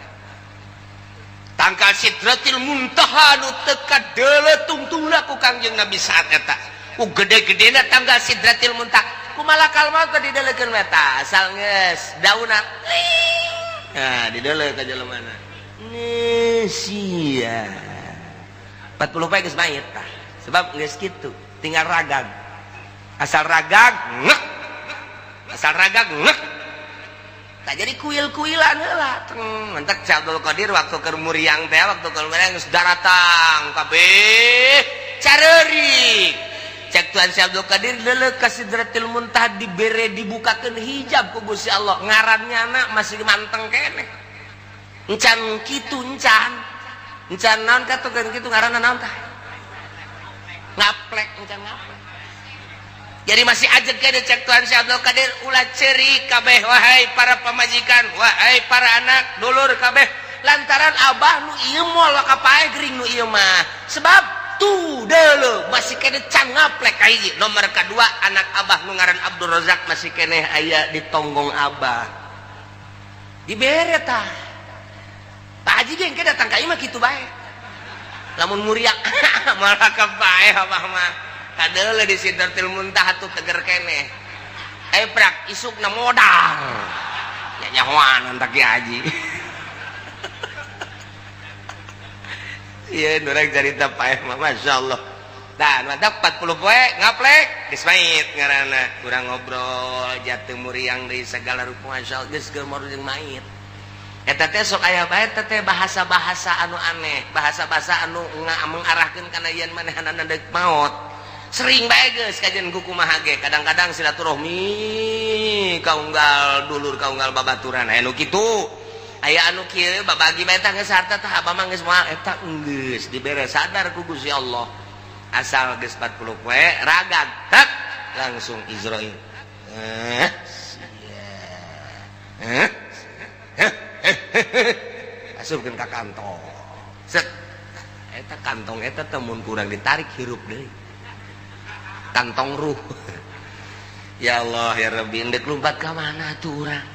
Tangkal Sidratil Muntaha nu teu kadeuleu tungtungna ku Kangjeng Nabi saat eta ku gede-gedena tangkal Sidratil Muntaha, ku malakal maut dideleukeun eta asal geus daunna, nah, dideuleu ka jelemana nih sia 40 poe geus mayit tah, sebab geus kitu tinggal ragag, asal ragag ngek, asal ragag ngek. Tak jadi kuil-kuilan heula teng mentak Abdul Qadir waktu keur muriang teh, waktu keur muriang geus daratang kabeh careurik. Cek Tuan Syekh Abdul Qadir leuleuh ka Sidratil Muntaha, dibere, dibukakeun hijab ku Gusti Allah, ngarannya anak masih manteng keneh, encan kitu, encan encan naon katukeun kitu, ngaranna naon tah, ngaplek, encan ngaplek, jadi masih ajeg keneh. Cek Tuan Syekh Abdul Qadir, ulah cerik kabeh, wahai para pamajikan, wahai para anak dulur kabeh, lantaran abah nu ieu moal kapae gering nu ieu mah, sebab tuh deuleu masih keneh can ngaplek. Kahiji, nomor kedua, anak abah nu ngaran Abdul Razak masih keneh aya di tonggong abah, dibere tah. Pak Haji ge engke datang ka imah kitu bae, lamun muriak malah kapae abah mah. Kadeuleu di Sidratil Muntaha tuh teger keneh, eh prak isukna modar ya, nyahoan tak Ki Haji. Iya, nurang cerita paeh mah, Masya Allah. Dan mantap, 40 poe ngaplek geus mait ngaranna, kurang ngobrol jatuh muriang deui segala rupa, Masya Allah, geus gemor jeung mait. Eta teh sok aya bae teh bahasa-bahasa anu aneh, bahasa-bahasa anu mengarahkeun kana yen manehanana deuk maot. Sering bae geus kajian kumaha ge, kadang-kadang silaturahmi kaunggal dulur, kaunggal babaturan, aya nu kitu. Aya anu kieu, babagi bae tah, geus harta tah abah mah geus moal eta, geus dibere sadar ku Gusti Allah. Asal geus 40 poe ragag tak langsung Izrail. Eh sia. Eh asupkeun ka kantong. Set. Eta kantong eta teh mun kurang ditarik hirup deui. Kantong ruh. Ya Allah ya Rabbi, endek lumpat ka mana tuh urang?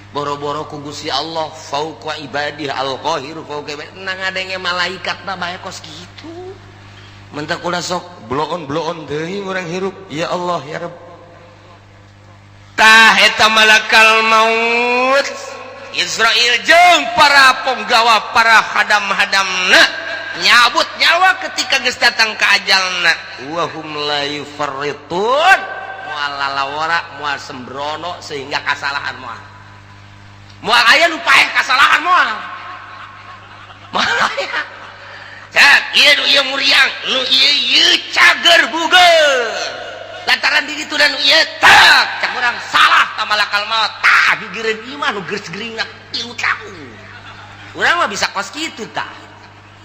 Boro-boro ku Gusti Allah fauqa ibadih al-qahiru fauqa ibadih, nang ngadenge malaikat mah bae kos kitu. Mentak ulah sok bloon-bloon deui urang hirup. Ya Allah ya Rabb. Tah eta malakal maut Israel jeung para penggawa, para hadam-hadamna nyabut nyawa ketika geus datang ka ajalna, wa hum la yufarritun, moal lalawara, moal sembrono sehingga kasalahan, moal moal aya nu paeh kasalahan, moal moal aya. Cak ieu nu ieu muriang, nu ieu ieu cager buger lantaran di ditu, dan ieu tak cak urang salah ka malakal maut tah, gigireun ieu mah nu geus geringna 3 tahun, urang mah bisa kos kitu tah.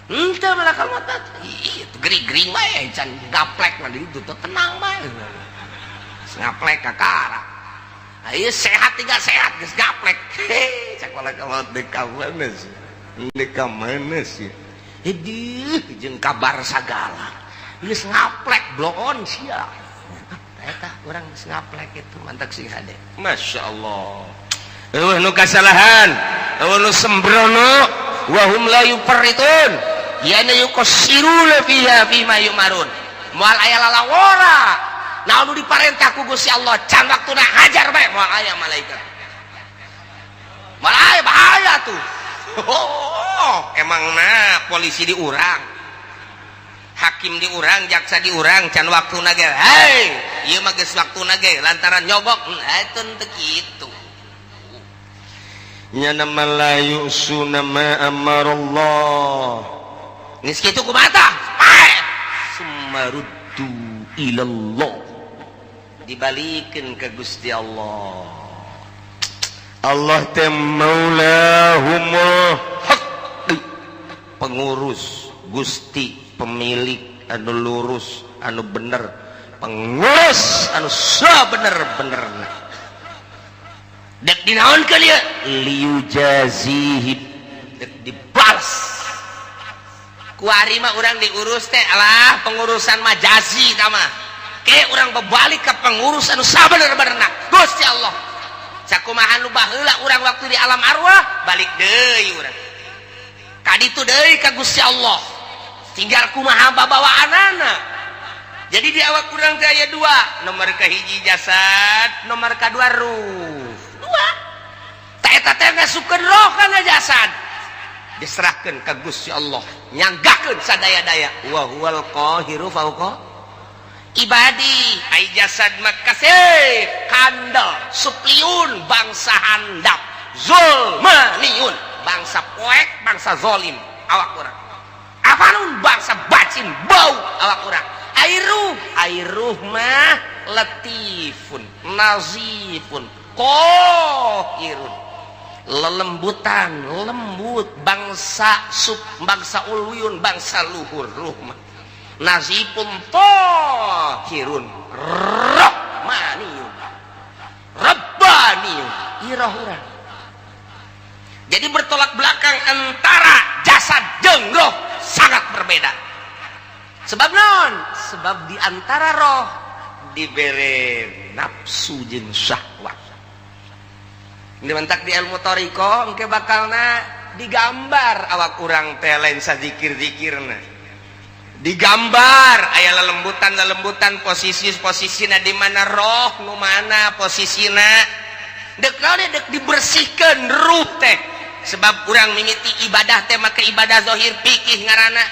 Henteu, malakal maut tah ieu gering-gering bae, can gaplek mah di ditu tenang bae, ngaplek kakara. Ayo sehat, tinggal sehat geus gaplek. Heh, cak malakal maut, deuk ka mana sih, deuk ka mana sih? Hidih jeung kabar sagala geus ngaplek, bloon sia. Eta urang geus ngaplek itu mantak sing hade. Masya Allah, eueuh nu kasalahan, eueuh nu sembrono, wa hum la yufarritun yana yuqassiruna fiha fima yumarun, moal aya lalawora. Naon nu diparentah ku Gusti Allah can waktuna hajar bae, moal aya malaikat, moal aya, bahaya tuh. Oh, emangna polisi diurang, hakim diurang, jaksa diurang, can waktuna ge, hei ieu mah geus waktuna ge lantaran nyogok, eta teu kitu. Nya nama la yusuna ma amarallah, geus kitu kumaha tah? Pae summaruddu ilallah, dibalikeun ke Gusti Allah. Allah teh maulahumul haq, pengurus Gusti, pemilik anu lurus, anu bener, pengurus anu sabener-benerna. Dek dinaonkeun ieu? Liyujazihim, dek dibalas. Kuari mah urang diurus teh, alah pengurusan majazi tah mah. Ke urang berbalik ke pengurus anu sabener-benerna, Gusti Allah. Sakumaha nu baheula urang waktu di alam arwah, balik deui urang kaditu deui ka Gusti Allah, tinggal kumaha babawaanana. Jadi di awak urang teh aya dua, nomor kahiji jasad, nomor kadua ruh, dua. Ta eta teh ngasupkeun roh kana jasad, diserahkeun ka Gusti Allah, nyanggakeun sadaya-daya, wa huwal qahiru fauqa ibadi. Ai jasad mah kasih kandel supliun, bangsa handap, zulmaniun, bangsa poek, bangsa zolim awak urang, afanun, bangsa bacin bau awak urang. Ari ruh, ari ruh mah latifun, nazifun, qahirun, lelembutan, lembut, bangsa sub, bangsa ulwiyun, bangsa luhur. Ruh mah nazifun, tahirun, rahmaniyun, rabbaniyun. Iroh urang jadi bertolak belakang antara jasad jeung roh, sangat berbeda. Sebab non sebab di antara roh dibere nafsu jeung syahwat. Dimentak di ilmu thoriqoh engke bakalna digambar awak urang teh, lain zikir-zikirna digambar, aya lelembutan lelembutan, posisi posisina di mana, roh nu mana posisina. Dek dek dibersihkan ruh teh, sebab urang mimiti ibadah teh make ibadah zahir, pikih ngarana.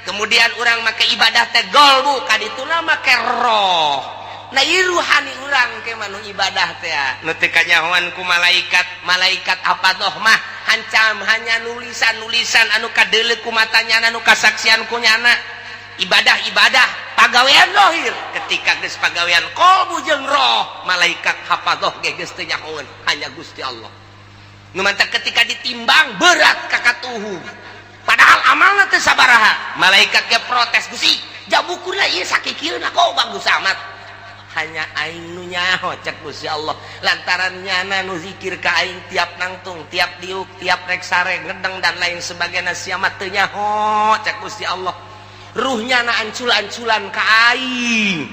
Kemudian urang make ibadah teh golbu, kadituna make roh. Nah, ruhani urang ke manu ibadah teh nu teu kanyahoan ku malaikat. Malaikat apa doh mah hancam hanya nulisan-nulisan anu kadeuleu ku matanya, anu kasaksian ku nyana. Ibadah-ibadah pagawean zahir, ketika geus pagawean qalbu jeung roh, malaikat hafadzah ge geus teu nyahoeun, hanya Gusti Allah. Nu mantak ketika ditimbang berat ka katuhu, padahal amalna teu sabaraha, malaikat ge protes, "Gusti, jabukurna ieu sakikieuna kok bagus amat?" "Hanya aing nu nyaho," cek Gusti Allah, "lantaran nyana nu zikir ka aing tiap nangtung, tiap diuk, tiap rek sare, ngedeng, dan lain sebagainya. Sia mah teu nyaho," cek Gusti Allah, "ruhnya na ancul-anculan ka aing."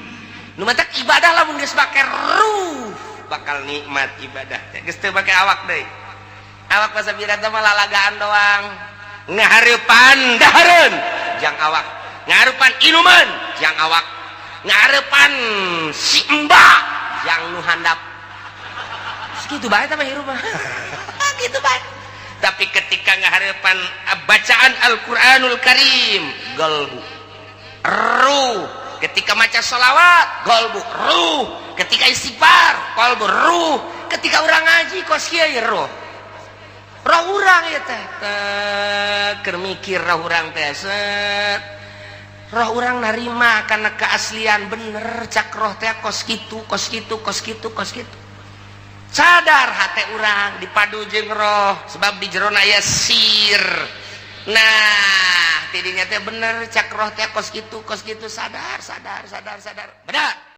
Nu matak ibadah lamun geus make ruh bakal nikmat ibadah teh, geus teu make awak deui. Awak masa teh mah lalagaan doang, ngahareupan dahareun jang awak, ngahareupan inuman jang awak, ngahareupan si embak jang nu handap. Segitu bae teh mah hirup mah, gitu bae. Tapi ketika ngahareupan bacaan Al-Qur'anul Karim, galbu, ruh. Ketika maca sholawat, golbu, ruh. Ketika istighfar, kolbu, ruh. Ketika urang ngaji kos kieu ya, ruh, roh urang ya teh keur mikir, roh urang teh set, roh urang narima karena keaslian, bener cak roh teh kos kitu, kos kitu, kos kitu, kos kitu. Sadar hati urang dipadu jeung roh, sebab di jero aya sir. Nah, tidinya teh bener cak roh teh kos kitu, kos kitu. Sadar, sadar, sadar, sadar, benar.